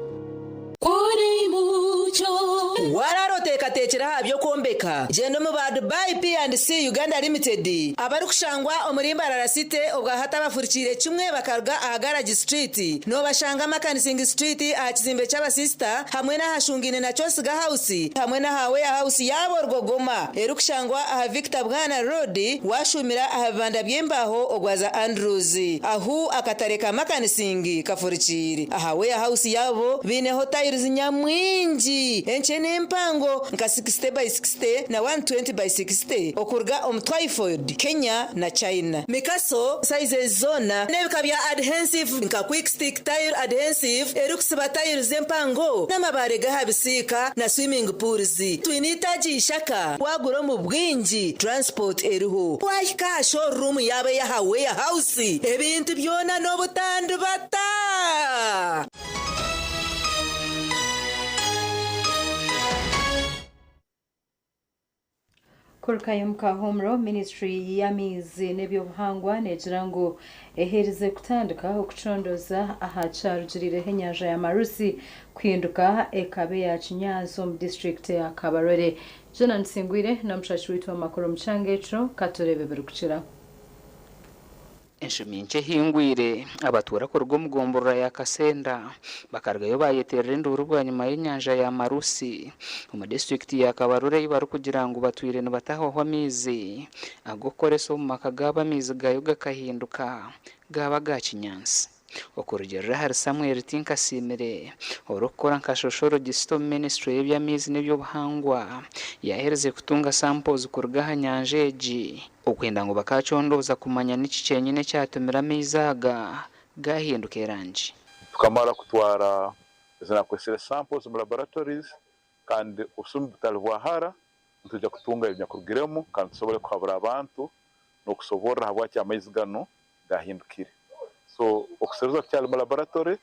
Waaraara oteekateekire aha by'okwombeka? Gyenda omu ba Dubai P&C Uganda Limited abarikushangwa omuri Mbarara City obwahati abafurikiire kimwe bakaruga aha Garage Street. Noobashanga Makanising Street aha kizimbe ky'abasisita hamwe n'ahashungaine na Kyosiga House hamwe n'aha Warehouse yaabo Rugogoma erikushangwa aha Victor Bwana Road waashuumira aha bibanda by'embaaho ogwaza Andrews ahu akatare ka Makanising kafurikiire. Aha Warehouse yaabo baineho tiles nyamwingi enkye n'empango nka 60 by 60 na 120 by 60 okuruga omu Twyford, Kenya na China. Mikaso sizes zoona n'ebika bya adhensive nka Quick Stick Tile Adhensive erikusiba tiles empango n'amabaare g'aha bisiika na swimming pools. Twine eitaagi Ishaka waagura omu bwingi transport eriho. Waahika aha showroom yaabo ey'aha Warehouse ebintu byona n'obutandibata. Kurukayo omu Kahumuro, minisiture y'amaizi n'eby'obuhangwa neegira ngu eherize kutandika okucondoza aha kyarugiriireho enyanja ya Marusi kuhinduka ekaba eya kinyaatsi omu disiturikiti eya Kabarole. Jonah Nsingwire n'omushaki waitu w'amakuru omu kyanga ekyo, katureebe ebirikukiraho. Enshumi nkye ehingwire, abatuura kuruga omu gomborora ya Kasenda bakarugayo bayeterera enduuru bwanyima y'enyanja ya Marusi omu disiturikiti ya Kabarole ei barikugira ngu batwire nibatahwaho amaizi ag'okukoresa omu maka gaabo amaizi gaayo gakahinduka gaaba aga kinyaatsi. Okurugiirira ahari Samuel Tinkasiimire, orikukora nka Sociologist omu minisiture y'eby'amaizi n'eby'obuhangwa, yaaherize kutunga samples kuruga aha nyanja egi okwenda ngu bakaacondooza kumanya niki kyenyine ekyatumire amaizi aga gaahinduka erangi. Tukamara kutwara ezinakwesire samples omu laboratories kandi obusumi butali bwa hara nitwija kutunga ebinyakurugiremu kandi tusobole kuhabura abantu n'okusoborra habwaki amaizi ganu gahindukire. So okuseruza kukyali mu laboratory,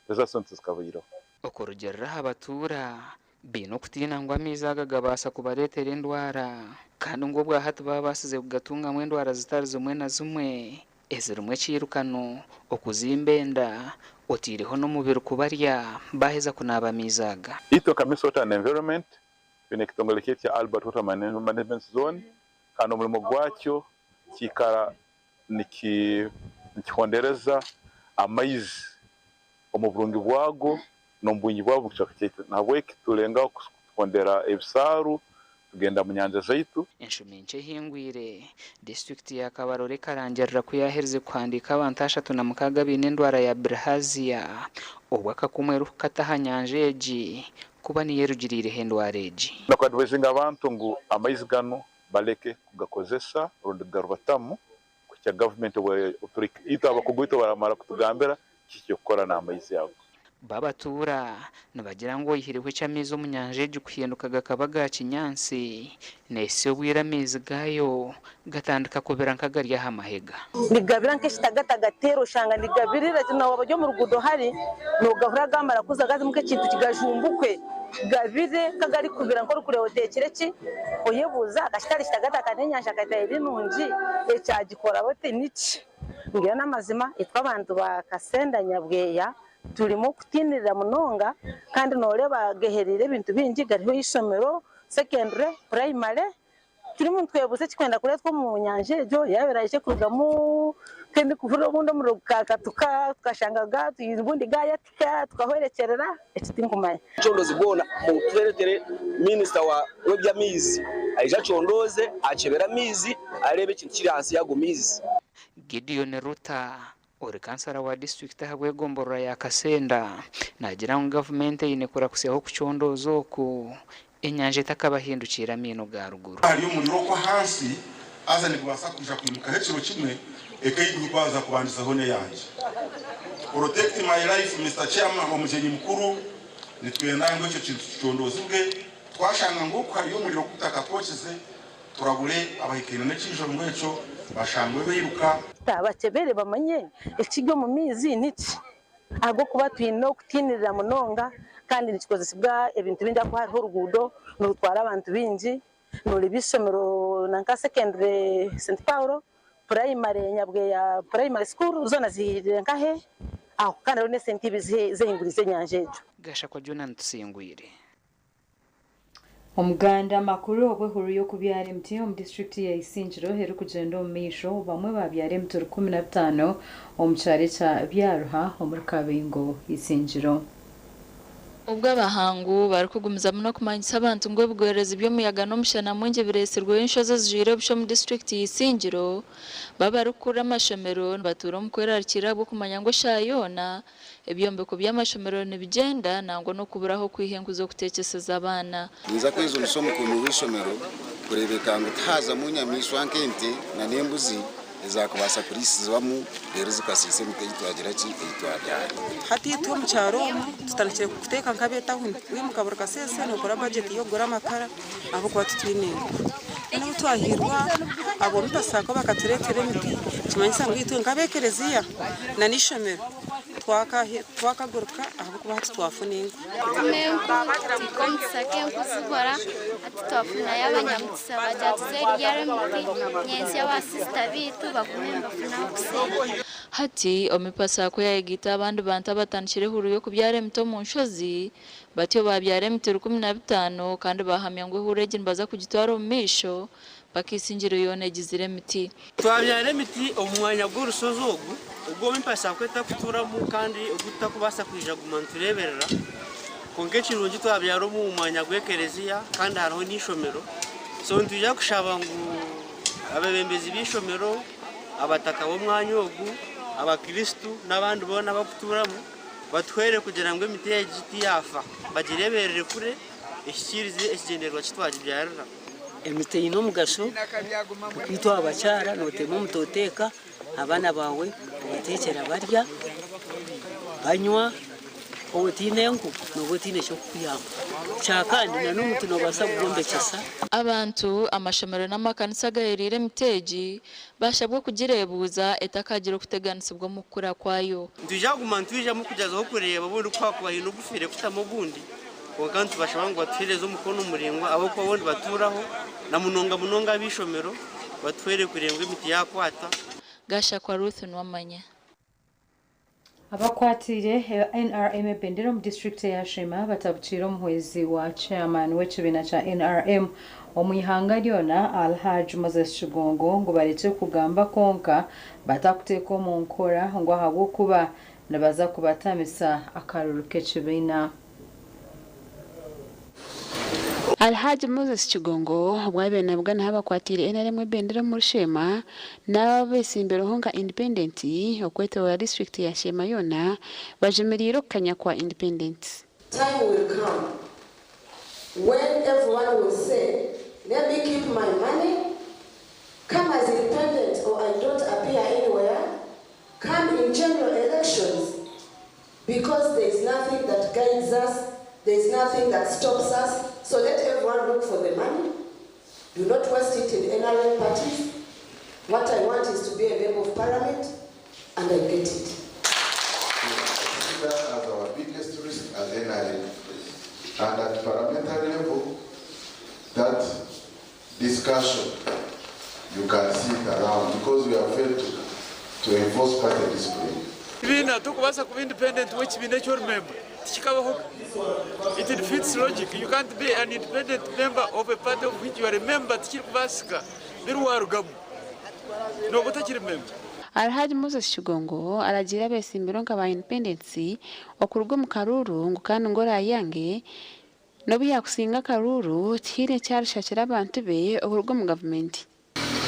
results zona tizikabaireho. Okurugiirira aha batuura, baine okutiina ngu amaizi aga gabaasa kubareetera endwara kandi ngu obwa hati baabaasize kugatungamu endwara zitari zimwe na zimwe ezirimu ekiirukano, okuzimba enda, otaireho n'omubiri kubarya baaheza kunaaba amaizi aga. Itwe nka Ministry of Water and Environment twine ekitongore kyaitu kya Albert Water Management Zone kandi omurimo gwakyo kiikara nikihondereza amaizi omu burungi bwago n'omu bwingi bwago omu kicweka kyaitu. Nahabweki tulengaho kuhondera ebisaaru, tugenda mu nyanja zaitu. Enshumi nkye ehingwire, disiturikiti ya Kabarole ekarangirira ku yaaherize kuhandiika abantu 36 abaine endwara ya Bilharzia obwo akakumwe erikukata aha nyanja egi kuba niyo erugiriireho endwara egi. N'oku-advisinga abantu ngu amaizi ganu baleke kugakozesa rundi kugarubatamu kuhikya gavumenti obu itwe abakugu baitu baramara kutugambira kiki eky'okukora n'amaizi ago. Bo abatuura nibagira ngu oihireho eky'amaizi omu nyanja egi kuhinduka gakaba ga kinyaatsi, neehitsya obwire amaizi gaayo gatandika kubira nk'agari aha mahega. Nigabira nk'ekitagata gateera oshanga nigabirira waaba ori omu ruguudo hari noogahurira gaamara kuza gazamu nk'ekintu kigajumbukwe gabire nk'agarikubira nk'orikureeba oteekire ki oyebuuza akashitari kitagata aka n'enyanja kataire eri nungi ekyagikora oti niki? Ngira n'amazima itwe abantu ba Kasenda Nyabweya turimu okutiinirira munonga kandi nooreeba gehereire ebintu bingi gariho eishomero, secondary, primary. Turimu nitwebuuza ekirikwenda kureetwa omu nyanja egyo yaaba eraije kurugamu nk'endikuhurira obundi omuriro gukakatuka tukashanga obundi gaayatika tukahwerekyerera eki tinkumanya. Obucondoozi bwona mutureetere minisita w'eby'amaizi aije acondooze akyebere amaizi areebe ekintu kiri ahansi y'ago maizi. Gideon Ruta, ori kansara wa disiturikiti ahabw'egomborora ya Kasenda naagira ngu gavumenti eine kurakusyaho okucondooza oku enyanja etakabahindukiire amaino ga ruguru. Hariyo omuriro okwo ahansi, haza nigubaasa kwija kwimukaho ekiro kimwe, eka ei gurikubanza kubandizaho n'eyangye. Protect my life Mister Chairman, Omugyenyi mukuru, nitwenda ngu ekyo kintu kicondoozibwe. Twashanga ngu oku hariyo omuriro gutakatwokize, Turabure abahikaine n'ekiijongo ekyo bashangwe bairuka. Bakyebere bamanye ekiri omu maizi niki, ahabw'okuba twine okutiinirira munonga kandi nikikozesibwa ebintu bingi ahakuba hariho oruguudo nirutwara abantu baingi, noreeba eishomero nanka secondary St Paul, purayimare Nyabweya Primary School zoona zihirire nkahe aho kandi hariho n'esente zehinguriize enyanja egyo. Gashakwa Jonah Tusingwire. Omuganda amakuru obu ehuru y'okubyara emiti omu disiturikiti ya Isingiro erikugyenda omu maisho, bamwe babyara emiti 15 omu kyaro ekya Byaruha omuri Kabingo, Isingiro. Obwo abahangu barikugumizamu n'okumanyisa abantu ngu ebigwererezi by'omuyaga n'omushana mwingi bireetsirweho enshozi ezijwire obusha omu disiturikiti ya Isingiro, bo abarikukurira amashomero nibatuura omu kwerarikirira ahabw'okumanya ngu eshaaha yoona Ebyombeko by'amashomero nibigyenda nangwa n'okuburaho kwiha enku z'okuteekyeseza abaana. Ninza kwejunisa omukuumi w'eishomero kureebeka ngu tihaazamu nyamaishwa nk'ente n'embuzi ezaakubaasa kuriisizibwamu reero zikasiisa emiti ei twagira ki ei twabyara. Hati itwe omu kyaro omu tutandikire kuteeka nk'ab'etawuni. Wiimuka buri kaseese nookora bajeti y'okugura amakara ahabw'okuba titwine enku. Mbwenu obu twahiirwa ab'omutasaako bakatureetera emiti nikimanyisa ngu itwe nk'abeekereziya n'eishomero Twakaguruka ahabw'okuba hati twafuna enku. Kutema enku, tuhika omu kisaka enku zibura. Hati twafunayo abanyamukisa bagira tuze kubyara emiti nyentsya basisita biitu bagume nibafunaho kusente. Hati Omipa Sacco yayegaita abandi bantu abatandikire ehururu y'okubyara emiti omu nshozi batyo babyara emiti 15 kandi bahamya ngu ehururu egi nibaza kugitwara omu maisho paka Isingiro yoona egizire emiti. Twabyara emiti omu mwanya gw'orushozi ogu ogu Omipa Sacco etakuturamu kandi ogu tutakubaasa kwija kuguma nitureeberera kwonka ekirungi twabyara omu mwanya gw'ekereziya kandi hariho n'eishomero so nitwija kushaba ngu abebembezi b'eishomero, abataka b'omwanya ogu, abakristu n'abandi boona abakuturamu batuhwere kugira ngu emiti egi tiyafa bagireeberere kure ehikiirize ekigyendererwa ki twagibyarira. Emiti eine omugasho nkaitwe abakyara nootema omuti oteeka abaana baawe obateekyera barya banywa waaba otaine enku nooba otaine ky'okukuyamba kyakandi na n'omuti noobaasa kugwombekyesa. Abantu, amashomero n'amakanisa agahereire emiti egi bashabwa okugireebuuza etakagira okuteganisibwa omu kukura kwayo. Nitwija kuguma nitwijamu kugyezaho kureeba obundi ku hakuba haine ogufiire kutamu ogundi kwonka nitubashaba ngu batuheereze omukono muraingwa ahabw'okuba bo nibatuuraho na munonga munonga ab'eishomero batuhwere kureeba ngu emiti yaakwata. Gashakwa Ruth Nuwamanya. Abakwatiire NRM ebendera omu disiturikiti eya Sheema batabukiire omuhwezi wa chairman w'ekibiina kya NRM omu ihanga ryona Alhaj Moses Kigongo ngu barekye kugamba kwonka batakuteeka omu nkora ngu ahabw'okuba nibaza kubatamisa akaruru k'ekibiina. Alhaji Moses Kigongo obwabaire nabuganaho abakwatiire NRM ebendera omuri Sheema n'abo abesimbireho nka independent okwetoorora disiturikiti ya Sheema yoona bajumiriire okukanya kwa independent. Time will come when everyone will say, let me keep my money, come as independent or I don't appear anywhere, come in general elections, because there is nothing that guides us, there is nothing that stops us, so let everyone look for the money. Do not waste it in NRM parties. What I want is to be a member of parliament, and I get it. We see that as our biggest risk as NRM. And at parliamentary level, that discussion, you can see it around because we have failed to enforce party discipline. Kibiina tokubaasa kuba independent w'ekibiina eki ori member, tikikabaho. It defeats logic. You can't be an independent member of a party of which you are a member. Tikirikubaasika, biri warugamu nooba otakiri member. Alhaji Moses Kigongo aragiire abesimbireho nka ba independents okuruga omu karuuru ngu kandi ngu orayange n'obu yakusinga akaruuru tihaine eki arishakira abantu be okuruga omu gavumenti.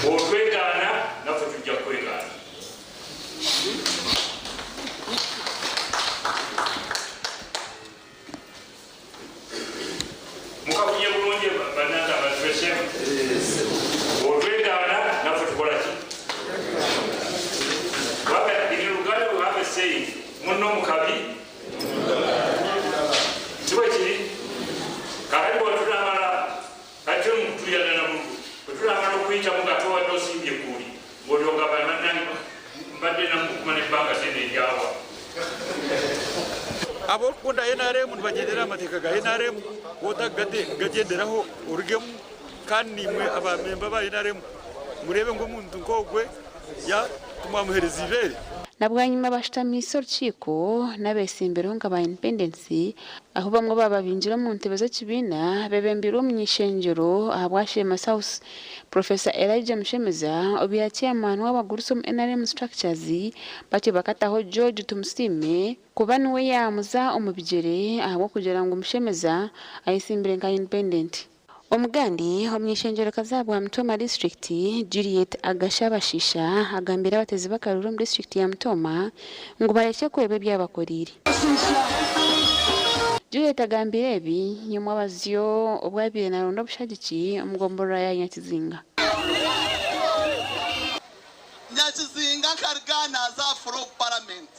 Otwegaana naffe tujja kwegaana. Mukafunye bulungi bannange abantu b'Esheema. Otwegaana naffe tukola ki? Kubanga in Luganda we have a saying, munno mu kabi si bwe kiri? Kakati bwe tunamala kati tuli mu kutuyana na bululu, bwe tunamala okuyitamu nga tobadde osimbye ekkuuli ng'olyogamba bannange mbadde namukumala ebbanga ddene eryawa. Abarikukunda NRM nibagyendera aha mateeka ga NRM, wootagagyenderaho orugemu kandi naimwe abamemba ba NRM mureebe ngu omuntu nk'ogwe ya tumwamuheereza ibeere. Na bwanyima bashutamiise orukiiko n'abesimbireho nka ba independents ahu bamwe bababingire omu ntebe z'ekibiina bebembirwe omuny'eishengyero ahabwa Sheema South Professor Elijah Mushemeza obaire chairman w'abagurusi omu NRM structures batyo bakataho George Tumusiime kuba niwe yaamuza omu bigyere ahabw'okugira ngu Mushemeza ayesimbire nka independent. Omugandi omuny'eishengyero Kazaabwa Mutoma district Juliet Agashabashisha agambire abatezi b'akaruru omu district ya Mutoma ngu barekye kweba ebyabakoriire. Juliet agambire ebi nyuma abazyo obwabaire naronda obushagiki omu gomborora ya Nyakizinga. Nyakizinga nkaruga naaza floor of parliament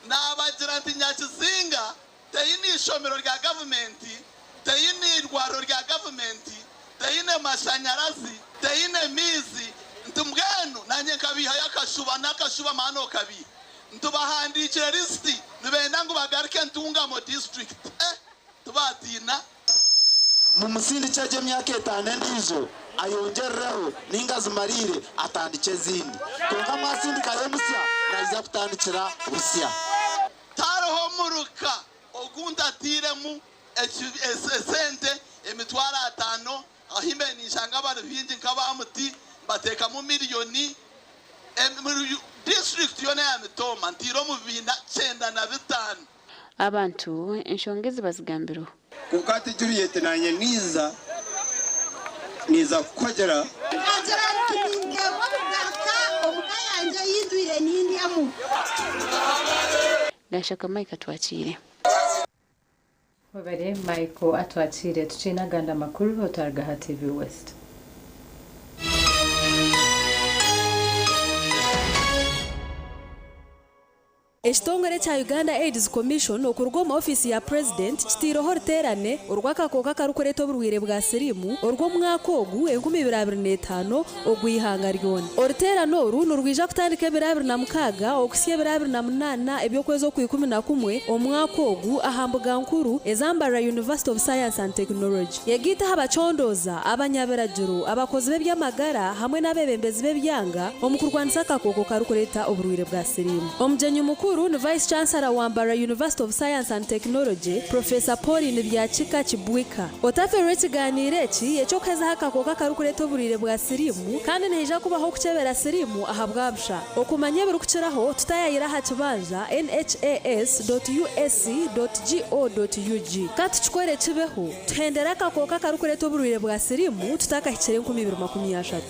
naabagira nti Nyakizinga teine ishomero rya gavumenti, teine irwariro rya gavumenti, teine mashanyarazi, teine miizi, nti mbwenu nanye nkabihayo akashuba n'akashuba maana okabiha ntubahandiikire lisiti nibenda ngu bagaruke Ntungamo district tubatiina. Mumusindikye egyo emyaka etaano endiijo ayongyerereho nainga azimariire atandikye ezindi. Kwonka mwasindikayo omusya naija kutandikira busya. Tihariho muruka ogu ntatairemu esente emitwaro ataano, ahu mbaire ninshanga bari baingi nk'aba muti mbateekamu miriyoni. Omuri disiturikiti yoona eya Mitooma ntaire omu bibiina 95. Abantu enshonga ezi bazigambireho. Kwonka hati Juliet naanye niiza, niiza kukuhogyera. Agira ati, Ninteekwa kugaruka omu ka yangye ei ntwire nindyamu. Gashaka Mike Atwakiire. Webare Michael Atwakiire. Tukiine agandi amakuru otariga aha TV West. Ekitongore ekya Uganda AIDS Commission okuruga omu ofiisi ya Purezidenti kitaireho oruteerane orw'akakooko akarikureeta oburwaire bwa siriimu orw'omwaka ogu 2025 ogw'eihanga ryona. Oruteerane oru nirwija kutandika ebiro 26 okuhitsya ebiro 28 eby'okwezi Okwikumi na kumwe omwaka ogu aha mbuga nkuru eza Mbarara University of Science and Technology. Yegaite aha bacondooza, abanyabiragiro, abakozi b'eby'amagara hamwe n'abeebembezi b'ebyanga omu kurwanisa akakooko karikureeta oburwaire bwa siriimu. Omugyenyi mukuru ni Vice Chancellor wa Mbarara University of Science and Technology, Professor Pauline Byakika Kibwika. Otafeerwa ekigaaniiro eki eky'okuhezaho akakooko akarikureeta oburwaire bwa siriimu kandi nihaija kubaho okukyebera siriimu ahabwa busha. Okumanya ebirikukiraho, tutayaayire aha kibanja nhas dot usc dot go dot ug. Ka tukikore kibeho, tuhendere akakooko akarikureeta oburwaire bwa siriimu tutakahikire 2030.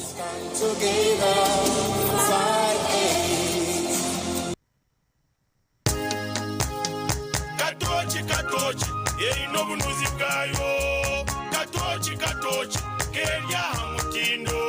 Katooki katooki eine obunuzi bwayo Katooki katooki keri aha mutindo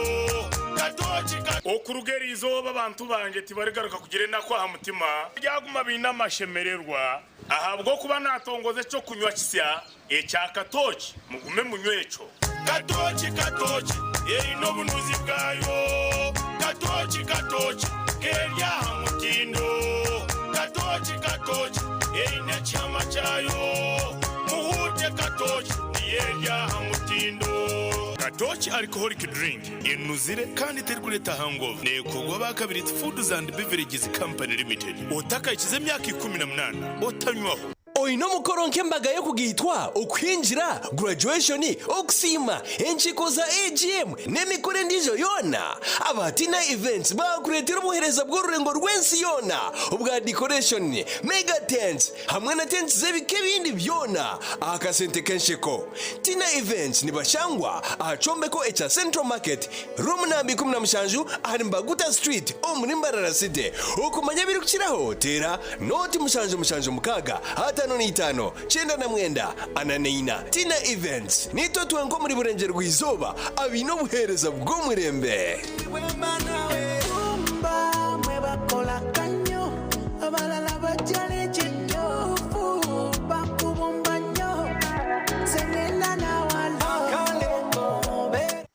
Katooki ka. Okuruga eri izooba abantu bangye tibarigaruka kugira enaku aha mutima, baryaguma baine amashemererwa, ahabw'okuba naatongoza eky'okunywa kisya ekya katooki, mugume munywe ekyo. Katooki katooki eine obunuzi bwayo Katooki katooki keri aha mutindo Katooki katooki eine ekihama kyayo Muhuute katooki niyo eri aha mutindo. Katooki Alcoholic Drink enuzire kandi terikureeta hangover neekorwa aba Kabiriti Foods and Beverages Company Limited. Otakahikize emyaka 18 otanywaho. Oine omukoro nk'embaga y'okugaitwa, okuhingira, graduation, okusiima, enkiiko za AGM n'emikoro endiijo yoona? Aba Tina Events baakureetera obuheereza bw'orurengo rw'ensi yoona obwa decoration, mega tents hamwe na tents z'ebika ebindi byona aha kasente k'ensheko. Tina Events nibashangwa aha kyombeko ekya Central Market, Room namba 17 ahari Mbaguta Street omuri Mbarara City. Okumanya ebirikukiraho teera Nooti mushanju mushanju mukaaga 55 99 44. Tina Events, Niitwe twenka omuri Burengyerwa-izooba abaine obuheereza bw'omurembe.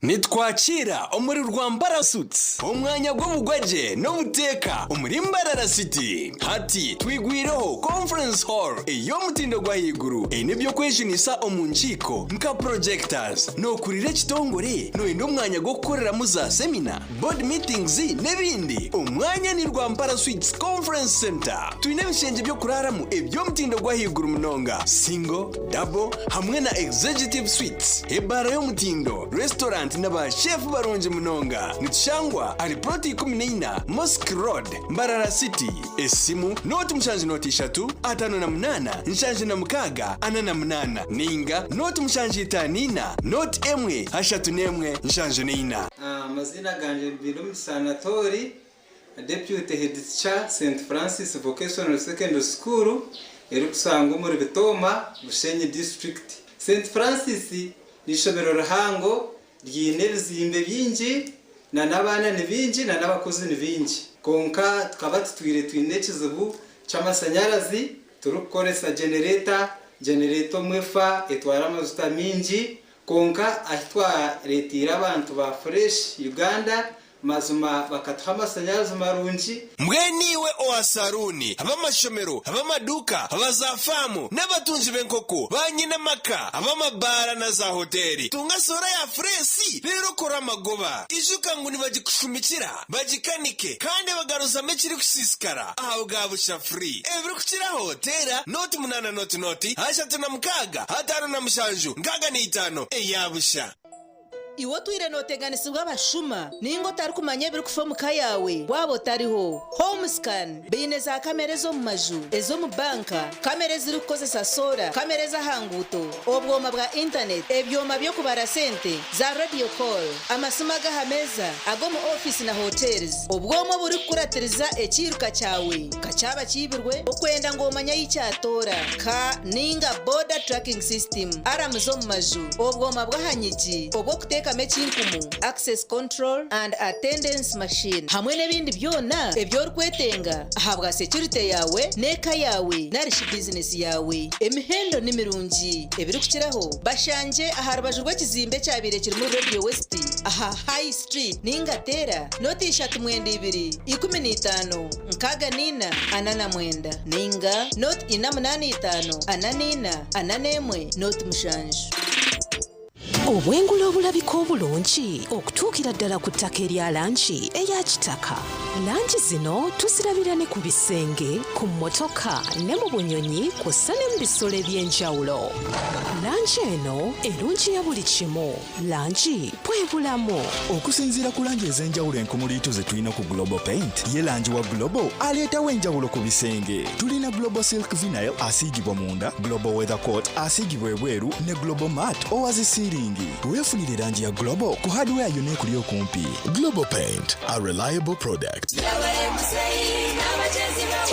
Nitwakiira omuri Rwampara Suites, omwanya gw'obugwagye n'obuteeka omuri Mbarara City. Hati twigwireho Conference Hall ey'omutindo gw'ahaiguru eine eby'okwejunisa omu nkiiko nka projectors. Nookurira ekitongore? Nooyenda omwanya gw'okukoreramu za semina, board meetings n'ebindi? Omwanya ni Rwampara Suites Conference Centre. Twine ebishengye by'okuraaramu eby'omutindo gw'ahaiguru munonga, single, double hamwe na executive suites, ebaara y'omutindo, restaurant na ba chef barungi munonga. Nitushangwa ahari plot 14 Mosque Road, Mbarara City. Esimu, nooti mushanju nooti ishatu, 58, 76, 48 ninga nooti mushanju itaano ina, nooti emwe, ashatu n'emwe, 74. Amaziina gangye ni Bainomugisha Anatoli, Deputy Head Teacher, St Francis Vocational Secondary School erikushangwa omuri Bitooma, Bushenyi District. St Francis n'eishomero rihango ryine ebizimbe bingi na n'abaana ni baingi na n'abakozi ni baingi. Kwonka tukaba tutwire twine ekizibu ky'amashanyarazi turikukoresa genereta, genereta omwe efa etwara amajuta maingi kwonka ahi twareeteire abantu ba Fresh Uganda Mazima bakatuha amasanyarazi marungi. Mbwenu iwe owa saruuni, ab'amashomero, ab'amaduuka, aba zaafaamu, n'abatungi b'enkoko, baanyine amaka, ab'amabaara na zaahoteeri, tunga soora ya fureesi reero okore amagoba. Ijuka ngu nibagikushumikira, bagikanike, kandi bagaruzamu ekirikusiisikara aha bwa busha free. Ebirikukiraho teera nooti munaana nooti nooti 36 57 65 eya busha. Iwe otwire nooteganisibwa abashuma nainga otarikumanya ebirikufa omu ka yaawe waaba otariho? Homescan baine za kamera ez'omu maju, ez'omu banka, kamera ezirikukozesa soora, kamera ez'aha nguuto, obwoma bwa intaneti, ebyoma by'okubara sente, za radio call, amasimu ag'aha meeza, ag'omu ofiisi na hotels, obwoma oburikukuratiriza ekiiruka kyawe ka kyaba kiibirwe okwenda ngu omanye ahi kyatoora, ka nainga border tracking system, aramu z'omu maju, obwoma bw'aha nyigi obw'okuteekamu ekinkumu, access control and attendance machine, hamwe n'ebindi byona ebi orikwetenga ahabwa securite yaawe n'eka yaawe narishi bizinesi yaawe. Emihendo ni mirungi. Ebirikukiraho, bashangye aha rubaju rw'ekizimbe ekyabaire kirimu Radio West aha High Street nainga teera nooti 3 92 64 49 nainga nooti 4 8 5 44 41 nooti 7. Obwengula obulabika obulungi okutuukira ddala ku ttaka erya langi eya kitaka. Langi zino tuzirabira ne ku bisenge, ku mmotoka ne mu bunyonyi kw'ossa ne mu bisolo eby'enjawulo. Langi eno erungiya buli kimu. Langi bwe bulamu. Okusinziira ku langi ez'enjawulo enkumuliitu ze tulina ku Global Paint, ye langi wa Global aleetawo enjawulo ku bisenge. Tulina Global Silk Vinyl asiigibwa munda, Global Weather Coat asiigibwa ebweru ne Global Matte owa zi siiringi. Weefunire langi ya Global ku hardware yonna ekuli okumpi. Global Paint, a reliable product.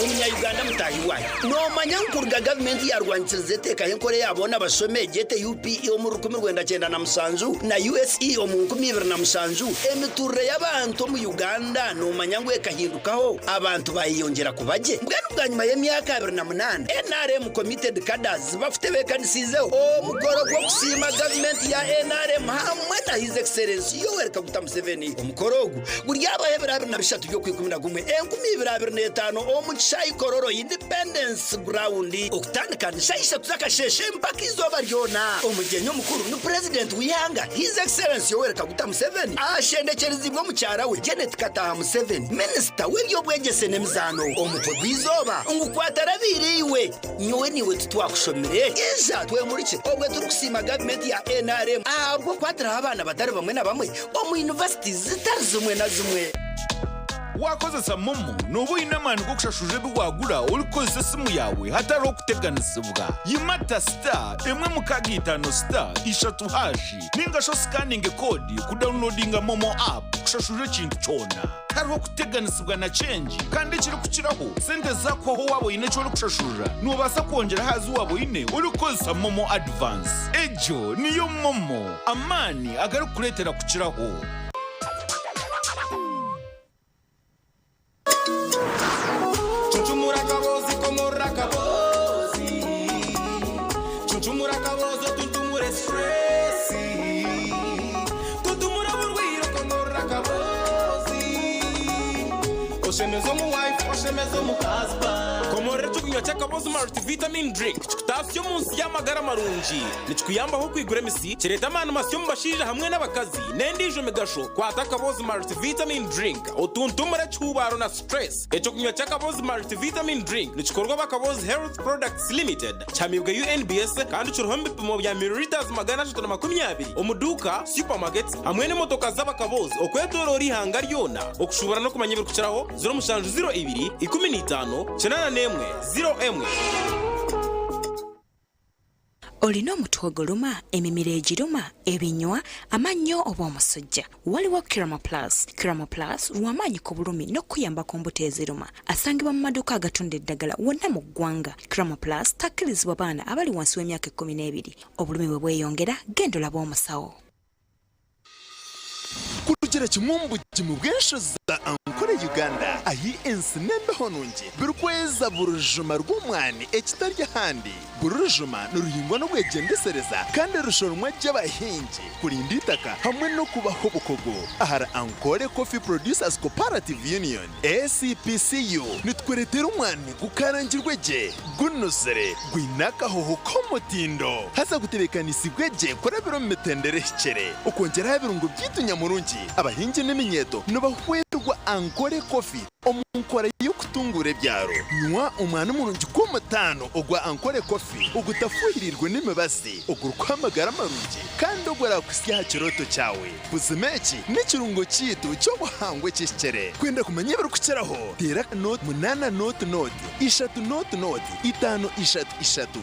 Omunya-Uganda mutaahi waayo, noomanya ngu kuruga gavumenti yaarwanyisiriza eteekaho enkora eya boona bashome egyete UPE omu 1997 na USE omu 2007, emituurire y'abantu omu Uganda noomanya ngu ekahindukaho abantu baayeyongyera kuba gye? Mbwenu bwanyima y'emyaka 28 NRM Committed Cadres bakutebeekanisiizeho omukoro gw'okusiima gavumenti ya NRM hamwe na His Excellency Yoweri Kaguta Museveni. Omukoro ogu guryabaho ebiro 23 by'Okwikumi-na-gumwe 2025 omu kishaayi Kololo Independence Ground okutandika ni shaaha ishatu z'akasheeshe mpaka eizooba ryona. Omugyenyi omukuru ni Purezidenti w'eihanga His Excellency Yoweri Kaguta Museveni ashendekyeriziibwe omukyara we Janet Kataaha Museveni, Minisita w'eby'obwegyese n'emizaano. Omutwe gw'eizooba ngu Kwatarabiire iwe, nyowe naiwe titwakushomire, ija twemurikye obwe turikusiima gavumenti ya nrm ahabw'okukwatiraho abaana batari bamwe na bamwe omu yunivasiti zitari zimwe na zimwe. Waakozesa MoMo, nooba oine amaani g'okushashurira ebi waagura orikukozesa esimu yaawe hatariho kuteganisibwa. Yimata star emwe mukaaga itaano star ishatu hashi nainga shi osikaninge koodi kudawunilodinga MoMo app kushashurira ekintu kyona. Tihariho kuteganisibwa na kyengi kandi ekirikukiraho, sente zaakuhwaho waaba oine eki orikushashurira, noobaasa kwongyera aha zi waaba oine orikukozesa MoMo Advance. Egyo niyo MoMo, amaani agarikukureetera kukiraho. Cuncumura akaboozi komorora akaboozi Cuncumura akaboozi otuntumure stress Tuntumura oburwaire okomorora akaboozi Oshemeze omu wife oshemeze omu husband Komorora ekyokunywa ky'Akaboozi Multivitamin Drink kikutaasya omu nsi y'amagara marungi. Nikikuyambaho okwigura emisi, kireeta amaani masya omu bashaija hamwe n'abakazi, n'endiijo migasho. Kwata Akaboozi Multivitamin Drink otuntumure ekihuubaaro na stress. Ekyokunywa ky'Akaboozi Multivitamin Drink nikikorwa aba Akaboozi Health Products Limited, kihamiibwe UNBS kandi kiriho omu bipimo bya millilitres 320 omu duuka, supermarkets hamwe n'emotoka z'Abakaboozi okwetooroora eihanga ryona. Okushuubura n'okumanya ebirikukiraho, 07 02 15 81 01. Olina omutwe oguluma, emimiro egiruma, ebinywa, amannyo oba omusujja? Waliwo Kirama Plus. Kirama Plus lw'amaanyi ku bulumi n'okukuyamba ku mbuto eziruma. Asangibwa mu maduuka agatunda eddagala wonna mu ggwanga. Kirama Plus takkirizibwa baana abali wansi w'emyaka ekkumi n'ebiri. Obulumi bwe bweyongera, genda olabe omusawo. Kurugira kimwe omu bugimu bw'enshozi za Ankole Uganda, ahi ensi n'embeho nungi birikweza buri rujuma rw'omwani ekitari ahandi. Buri rujuma niruhingwa n'obwegyendesereza kandi rushoromwa gye abahingi kurinda eitaka hamwe n'okubaha obukugu. Ahari Ankole Coffee Producers Cooperative Union, ACPCU, nitukureetera omwani gukarangirwe gye, gunuzire, gwine akahoho k'omutindo haza gutebeekanisiibwe gye kurabira omu mitendera ehikire. Okwongyera aha birungo byaitu nyamurungi, abahingi n'eminyeeto nibahwerwa Ankole Coffee omu nkora y'okutunguura ebyaro. Nywa omwani murungi gw'omutaano ogwa Ankole Coffee ogutafuhiriirwe n'emibazi, ogurikuha amagara marungi kandi oguraakuhitsya aha kirooto kyawe. Buzima eki n'ekirungo kyaitu ky'obuhangwa ekihikire. Kwenda kumanya ebirikukiraho, teera nooti munaana nooti nooti ishatu nooti nooti itaano ishatu ishatu.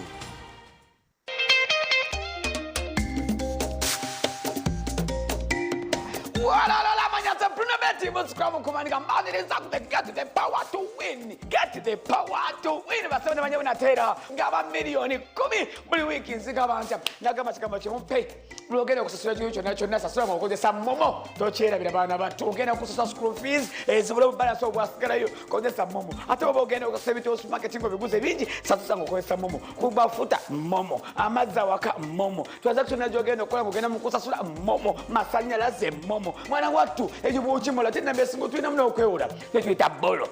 Walala manyatsa Bruno Betty Musukwamu kumanika mbaniriza ku get the power to win get the power to win basebe banye bunateera ngaba miliyoni kumi buli wiiki nzigaba ntya nagamba kigambo kimu pay lwogenda okusasula ekintu kyonna kyonna sasula nga okozesa momo tokyerabira baana battu ogenda kusasula school fees ezibula obubalansi obwasigalayo kozesa momo ate oba ogenda okusasula ebintu supermarket nga obiguze bingi sasusa nga okozesa momo kubafuta momo amazzi awaka momo transaction najo ogenda okukola nga ogenda mukusasula momo masanyalaze momo mwana wattu ekyo bwokimola tenamba esinga tulinamu n'okwewola tetuyita bolo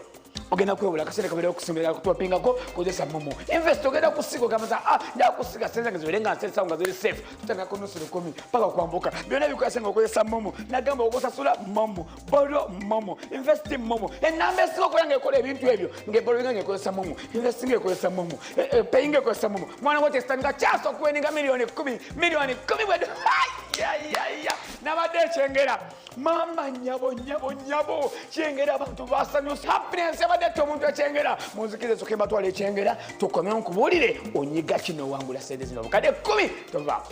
ogenda kwewola akaseera kabeera okusimbira kutwapingako kozesa momo invest ogenda kusiga ogamba za ah nja kusiga sente zange zibeere nga nsesawo nga ziri safe tutandika ku nusu lukumi paka kwambuka byonna bikwasa nga okozesa momo nagamba okusasula momo bolo momo invest momo enamba esinga okola nga ekola ebintu ebyo ngaeboloinga nga ekozesa momo invest nga ekozesa momo eh, eh, paying nga ekozesa momo mwana wo tesitandika kyasa okuweninga miliyoni kumi miliyoni kumi bwedu nabadde ekyengera Maama nyabo nyabo nyabo kyengera abantu basanyusa happiness yabadde tta omuntu ekyengera munzikirize soke mbatwala ekyengera tukomewo nkubuulire onyiga kino owangula sente zino obukadde kumi tovaako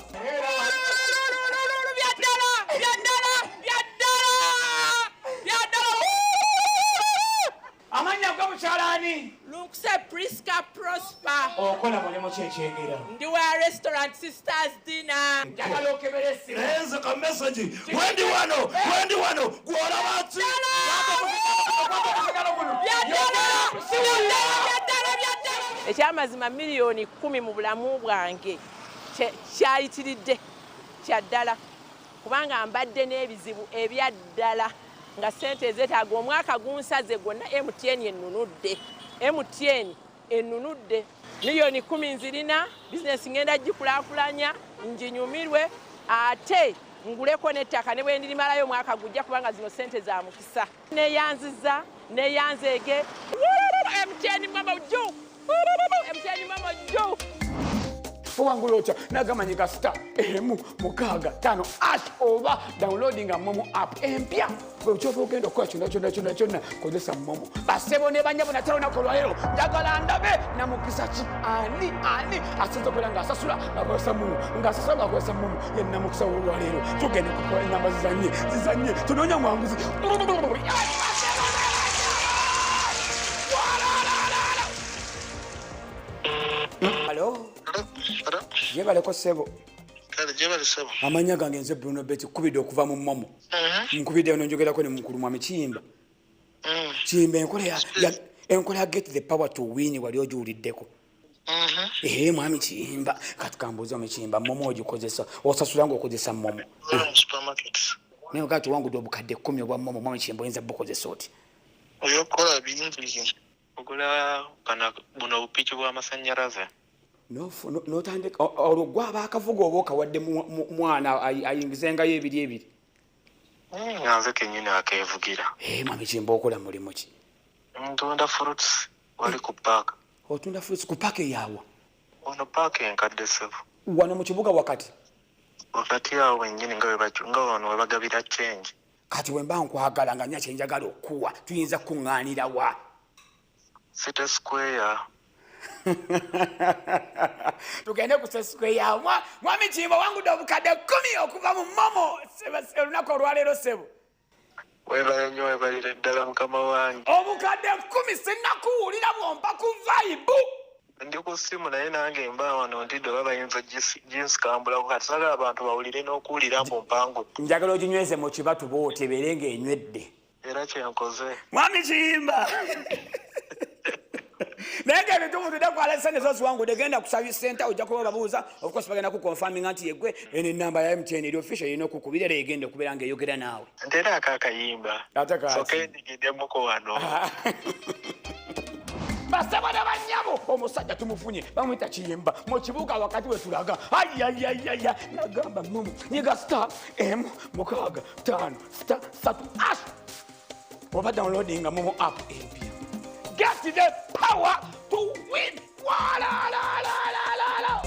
Amannya go mukyala ani? Lunkuse Priska Prosper. Okola mulimu ki ekyengera? Ndi wa restaurant Sisters Dinner. Njagala okebere essimu. Naye nze ka message wendi wano wendi wano gw'olaba ki? Ekyamazima miliyoni kumi mu bulamu bwange kyayitiridde kya ddala kubanga mbadde n'ebizibu ebya ddala. nga ssente ezeetaaga omwaka gunsaze gwonna MTN ennunudde MTN ennunudde miliyoni kumi nzirina bizinesi ngenda gikulaakulanya nginyumirwe ate nguleko n'ettaka ne bwe ndirimalayo omwaka gujja kubanga zino ssente za mukisa neyanziza neyanzeege MTN mama ju MTN mama ju owangula otya nagamanyi ka star emu mukaaga tano ash oba downloadinga momo app empya kyoba ogenda okukola kyonna kyonna kyonna kyonna kozesa momo basebo ne banyabo nate olunaku olwaleero njagala ndabe namukisa ki ani ani asinza okubeera ng'asasula ng'akozesa momo ng'asasula ng'akozesa momo ye namukisa wolwaleero tugenda kukola enamba zizanye zizanye tunoonya mwanguzi Halo. Jebaleko ssebo. Kale jebale ssebo. Amannya gange nze Bruno Betty nkubidde okuva mu Momo. Mhm. Nkubidde eno njogerako ne mukulu mwami Kiyimba. Mm. Kiyimba enkola ya, ya enkola ya get the power to win wali ogiwuliddeko. Mhm. Ee mwami Kiyimba kati kambuuze mwami Kiyimba Momo ogikozesa osasula ng'okozesa Momo. Mm, supermarkets. Naye kati owangudde obukadde kkumi obwa Momo mwami Kiyimba oyinza bukozesa oti? Ebyokukola bingi. Ogula kano buno obupiki bw'amasannyalaze. N'otandika olwo gwe aba akavuga oba okawadde mwana ayingizengayo ebiri ebiri? Hmm, nga nze kennyini akeevugira. Ee mwami Kimba okola mulimu ki? Ntunda fruits wali ku paaka. Otunda fruits ku paaka eyaawa? Wano paaka enkadde ssebo. Wano mu kibuga wakati? Wakati awo wennyini nga nga wano we bagabira change. Kati bwe mba nkwagala nga nina kye njagala okukuwa tuyinza kukuŋŋaanira wa? City Square. Tugende ku City Square. Mwami Kiyimba wangudde obukadde kkumi okuva mu Momo olunaku olwaleero ssebo. Weebale nnyo weebalire ddala mukama wange. Obukadde kkumi sinnakuwulira bw'ompa ku vayibu. Ndi ku ssimu naye nange mba wano ntidde oba bayinza oginsikambulako kati saagala abantu bawulire n'okuwulira mbu mpangudde. Njagala oginyweze mu kibatu bw'oti ebeere ng'enywedde. Era kye nkoze. Mwami Kiyimba. Naye nga ebituufu tudde kwala sente zoziwangudde genda ku service center ojja kuba obabuuza of course bagenda kukonfaminga nti yegwe eno enamba ya MTN eri official erina okukubira era egenda okubeera nga eyogera naawe. Nteera ako akayimba. Ate kaaki? Soke ndigiddemuko wano. Basebo ne bannyabo omusajja tumufunye bamuyita Kiyimba mu kibuga wakati we tulaga ayayayaya nagamba mumu nyiga star emu mukaaga ttaano star ssatu ash oba downloadinga momo app empya. Get the power to win. Walalalalala.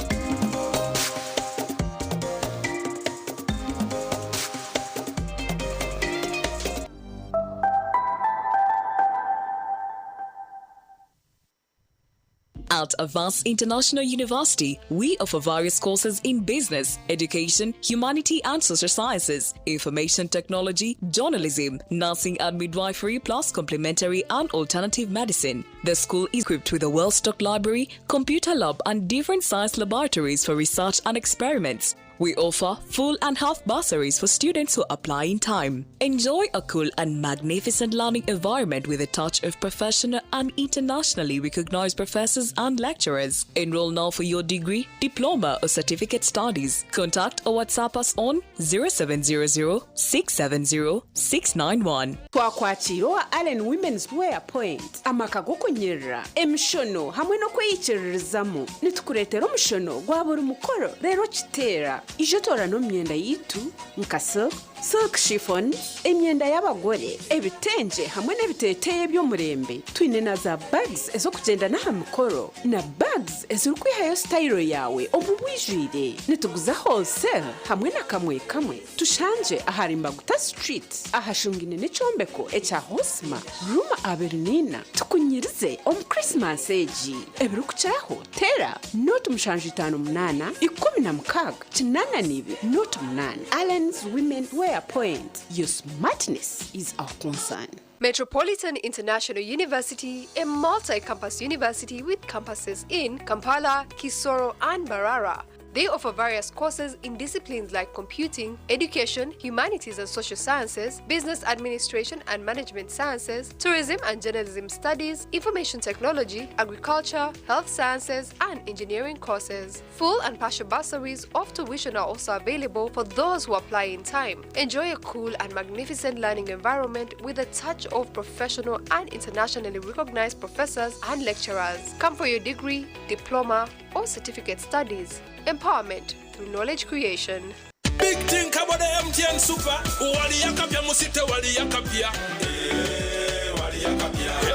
At Avance International University, we offer various courses in business, education, humanity and social sciences, information technology, journalism, nursing and midwifery, plus complementary and alternative medicine. The school is equipped with a well-stocked library, computer lab and different science laboratories for research and experiments. We offer full and half bursaries for students who apply in time. Enjoy a cool and magnificent learning environment with a touch of professional and internationally recognized professors and lecturers. Enroll now for your degree, diploma, or certificate studies. Contact or WhatsApp us on 0700 670 691. Twakwakira owa Allen Women's Wear Point amaka g'okunyirira emishono hamwe n'okweyikiririzamu nitukureetera omushono gwa buri mukoro reero kiteera ije toorana omu myenda yaitu nka silk, silk chiffon, emyenda y'abagore, ebitengye hamwe n'ebiteeteeyi eby'omurembe. Twine na za bags ez'okugyenda n'aha mikoro na bags ezirikwihayo sitayiro yaawe omu bwijwire. Nituguza wholesale hamwe na kamwe kamwe. Tushangye ahari Mbaguta Street ahashungaine n'ekyombeko ekya Hosma room abiri n'ina. Tukunyirize omu Christmas egi. Ebirikukiraho teera noti mushanju itaano munaana ikumi na mukaaga kinaana n'ibiri noti munaana. Allen's Women Wear Point. Your smartness is our concern. Metropolitan International University, a multi-campus university with campuses in Kampala, Kisoro, and Mbarara. They offer various courses in disciplines like computing, education, humanities and social sciences, business administration and management sciences, tourism and journalism studies, information technology, agriculture, health sciences, and engineering courses. Full and partial bursaries of tuition are also available for those who apply in time. Enjoy a cool and magnificent learning environment with a touch of professional and internationally recognized professors and lecturers. Come for your degree, diploma, or certificate studies. Empowerment through knowledge creation. Big thing about the MTN Super. Waliyakapya musite waliyakapya.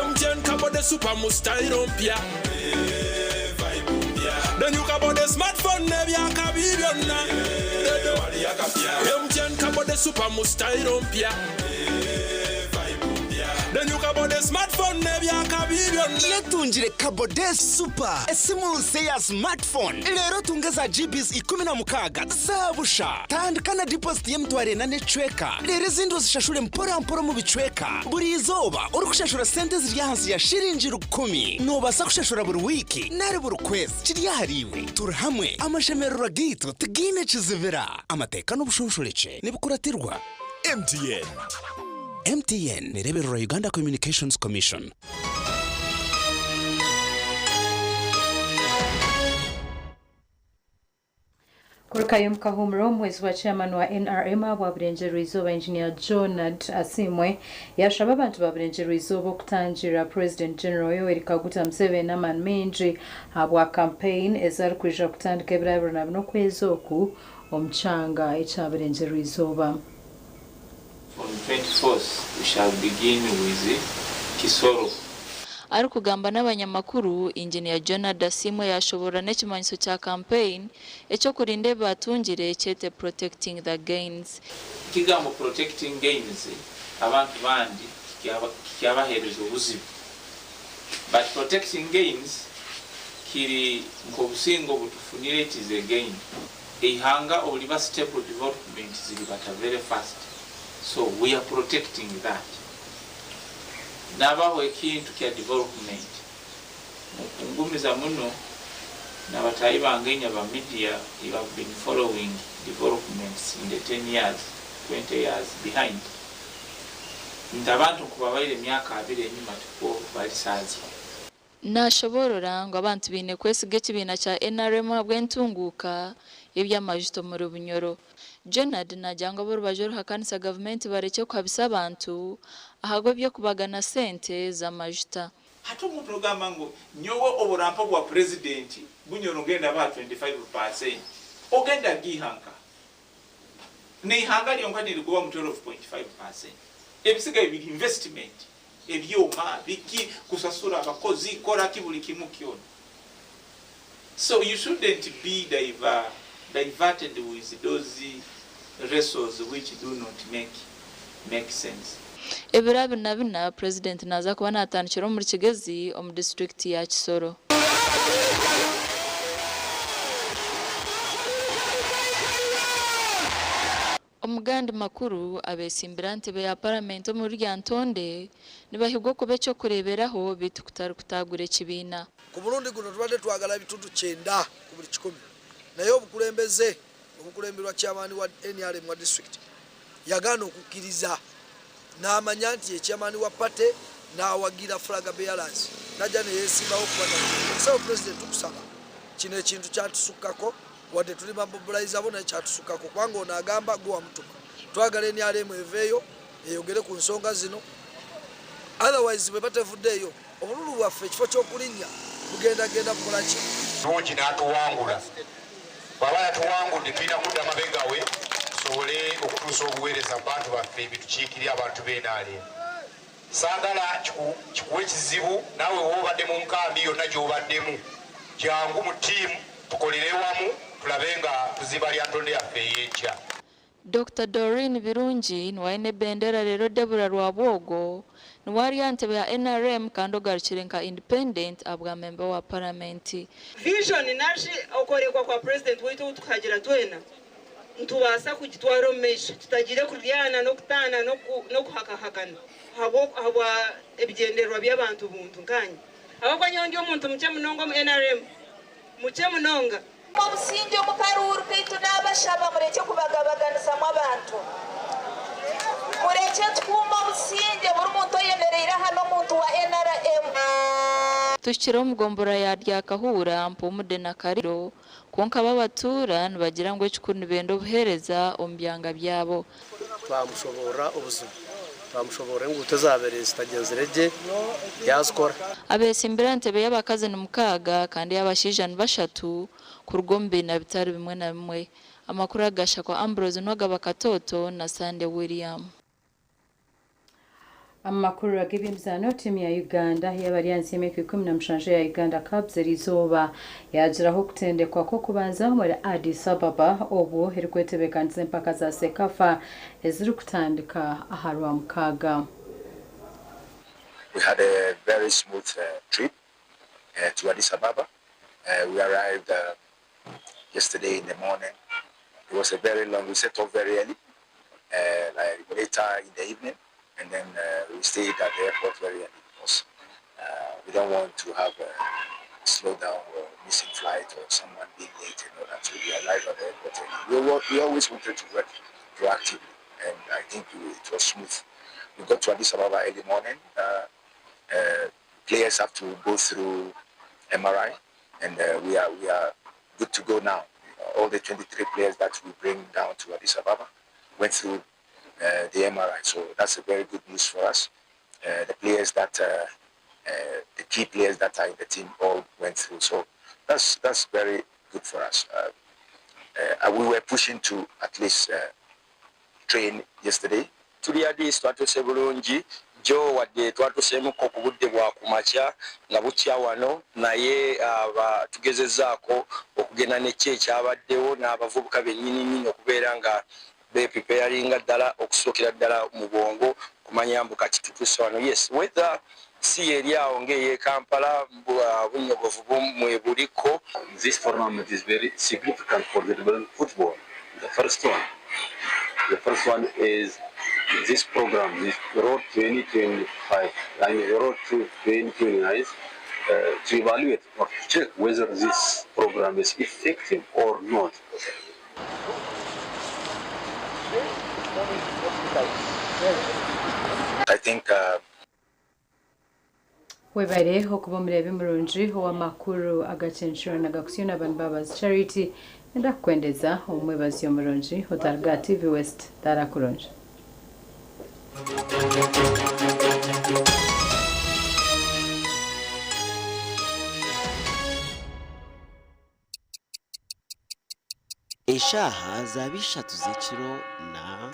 MTN kabode super mu style mpya. Then you kabode smartphone nebyakabi byonna. MTN kabode super mu style mpya. Then you kabode smartphone nebyakabi byonna. Yetungire Kabode Super esimu nse ya smartphone leero tunge za gbs 16 zabusha tandika na deposit y'emitwaro ena n'ecweka leero ezindi ozishashure mpora mpora mu bicweka buri izooba orikushashura sente ziri ahansi ya shiringi 10 noobaasa kushashura buri wiiki nari buri kwezi kiri ahariiwe turi hamwe amashemererwa gaitu tigaine kizibira amateeka n'obushonshorekye nibikuratirwa. MTN. MTN nereberera Uganda Communications Commission. Kurukayo mukahumuro omuhwezi wa chairman wa NRM wa Burengyerwa Izooba Engineer Jonard Asimwe yashaba abantu ba Burengyerwa Izooba okutangira President General Yoweri Kaguta Museveni amaani maingi ahabwa campaign ezarikwija kutandika ebiro abiri na bina okwezi oku omu kyanga ekya Burengyerwa Izooba. On 24th, we shall begin with Kisoro. Arikugamba n'abanyamakuru Engineer Jonard Asimwe yashobora n'ekimanyiso kya campaign ekyokurinda ebibatungire kyete protecting the gains. Ekigambo protecting gains abantu bandi kikyabaheereza obuzibu, but protecting gains kiri nk'obusingo butufunire it is a gain. Eihanga obuliba stable development ziribata very fast, so we are protecting that. Nabaho ekintu kya development mukungumiza muno Nabatayi bange inywe aba media, you have been following developments in the 10 years, 20 years behind nti abantu nkubabaire emyaka abiri enyuma tikwo bali saaha zinu. Nashoboorora ngu abantu baine kwesiga ekibiina kya NRM ahabw'entunguuka y'eby'amajuta omuri Bunyoro. Jonard naagira ngu ab'orubaju oruhakanisa gavumenti barekye kuhabisa abantu ahabw'eby'okubagana sente z'amajuta. Hati omuntu ogamba ngu nyowe oburampa bwa purezidenti Bunyoro ngenda baha 25%, ogenda giiha nkaha? N'eihanga ryonka nirigubamu 12.5%, ebisigaye biri investment, ebyoma, biki, kusasura abakozi, koraki buri kimu kyona. So you shouldn't be diverted with those resource which do not make make sense. Ebiro 24, Purezidenti naaza kuba naatandikira omuri Kigezi omu disiturikiti ya Kisoro. Omu gandi makuru, abetsimbire aha ntebe ya Paramenti omuri Lyantonde nibahigwa okuba eky'okureeberaho beitu kutari kutaagura ekibiina. Ku murundi guno tubadde twagala bitundu kyenda ku buli kikumi naye obukulembeze obukulemberwa chairman wa nrm wa district yagaana okukkiriza n'amanya nti ye chairman wa party n'awagira flag bearers n'ajja neyesimbawo okuba Ssebo president tukusaba kino ekintu kyatusukkako wadde tuli ba mobilizer bo naye kyatusukkako kubanga ono agamba gwe wamutuma twagala nrm eveeyo eyogere ku nsonga zino otherwise bweba tevuddeeyo obululu bwaffe ekifo ky'okulinnya bugenda genda bukola ki? Lungi n'atuwangula. Bw'aba yatuwangudde tulina kudda mabega we tusobole okutuusa obuweereza mu bantu baffe bye tukiikirira abantu b'NRM. Saagala kikuwe kizibu naawe w'obadde mu nkambi yonna gy'obaddemu, jangu mu ttiimu tukolere wamu tulabe nga tuzimba Lyantonde yaffe ey'enkya. Dokita Doreen Birungi niwe aine ebendera reero Deborah Rwabwogo niwe ari aha ntebe ya NRM kandi ogarukire nka Independent ahabwa memba wa Paramenti. Vision nari okworekwa kwa Purezidenti waitu ou tukagira twena nitubaasa kugitwara omu maisho tutagiire kuryana n'okutaana n'okuhakahakana ahabwa ebigyendererwa by'abantu buntu nkaanye. Ahabw'okuba nyowe ndi omuntu mukye munonga omu nrm, mukye munonga. Obusingye omu karuuru kaitu naabashaba murekye kubagabaganisamu abantu. Murekye tukuume obusingye buri muntu oyemereire aha n'omuntu wa nrm. Tuhikire omu gombolola ya Ryakahuura, Mpumude na Kariro, kwonka abo abatuura nibagira ngu ekikuru nibenda obuheereza omu byanga byabo. Twamushoboorora obuzibu, twamushoboorora enguuto ezaabaire zitagyenzire gye yaazikora. Abetsimbire aha ntebe y'abakazi ni mukaaga kandi ey'abashaija ni bashatu kuruga omu bibiina bitari bimwe na bimwe. Amakuru agashakwa Ambrose Nuwagaba Katoto na Sande William. Amakuru ag'eby'emizaano, Tiimu ya Uganda y'abari ahansi y'emyaka 17 eya Uganda Cubs eriizooba yaagiraho okutendekwa kw'okubanza omuri Addis Ababa obwo erikwetebeekanisa empaka za CECAFA ezirikutandika aha Rwamukaaga. We had a very smooth trip to Addis Ababa. We arrived yesterday in the morning. It was a very long, we set off very early, like later in the evening, and then we stayed at the airport very early because we don't want to have a slowdown or missing flight or someone being late and all that. So we arrived at the airport early. We always wanted to work proactively, and I think it was smooth. We got to Addis Ababa early morning. Players have to go through MRI, and we are good to go now. All the 23 players that we bring down to Addis Ababa went through the MRI, so that's a very good news for us. The key players that are in the team all went through, so that's very good for us. We were pushing to at least train yesterday. Tuli Addis, twatuuse bulungi jjo wadde twatuseemuko ku budde bwa kumakya nga bukya wano naye tugezezzaako okugenda neki ekyabaddewo n'abavubuka bennyini nnyini okubeera nga bepreparinga ddala okusookera ddala mu bwongo kumanya mbu kati tutuuse wano. Yes, weather si eri awo ng'ey'e Kampala, bunnyogovu bumwe buliko. This tournament is very significant for the development of football. The first one is this program, this Road 2025, I mean Road to 2029, to evaluate or to check whether this program is effective or not. I think Webare okuba omureebi murungi ow'amakuru agacencuro nagakusyo n'abantu babazi Charity ndakukwendeza omwebazi omurungi otaruga TV West tarakurungi. Eshaaha zaaba 3 z'ekiro na.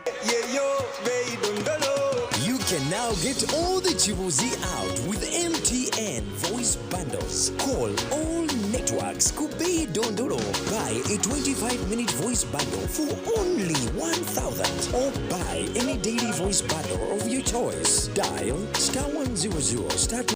You can now get all the Chibuzi out with MTN voice bundles. Call all networks. Kubei Dondolo. Buy a 25-minute voice bundle for only 1,000 or buy any daily voice bundle of your choice. Dial star 100 star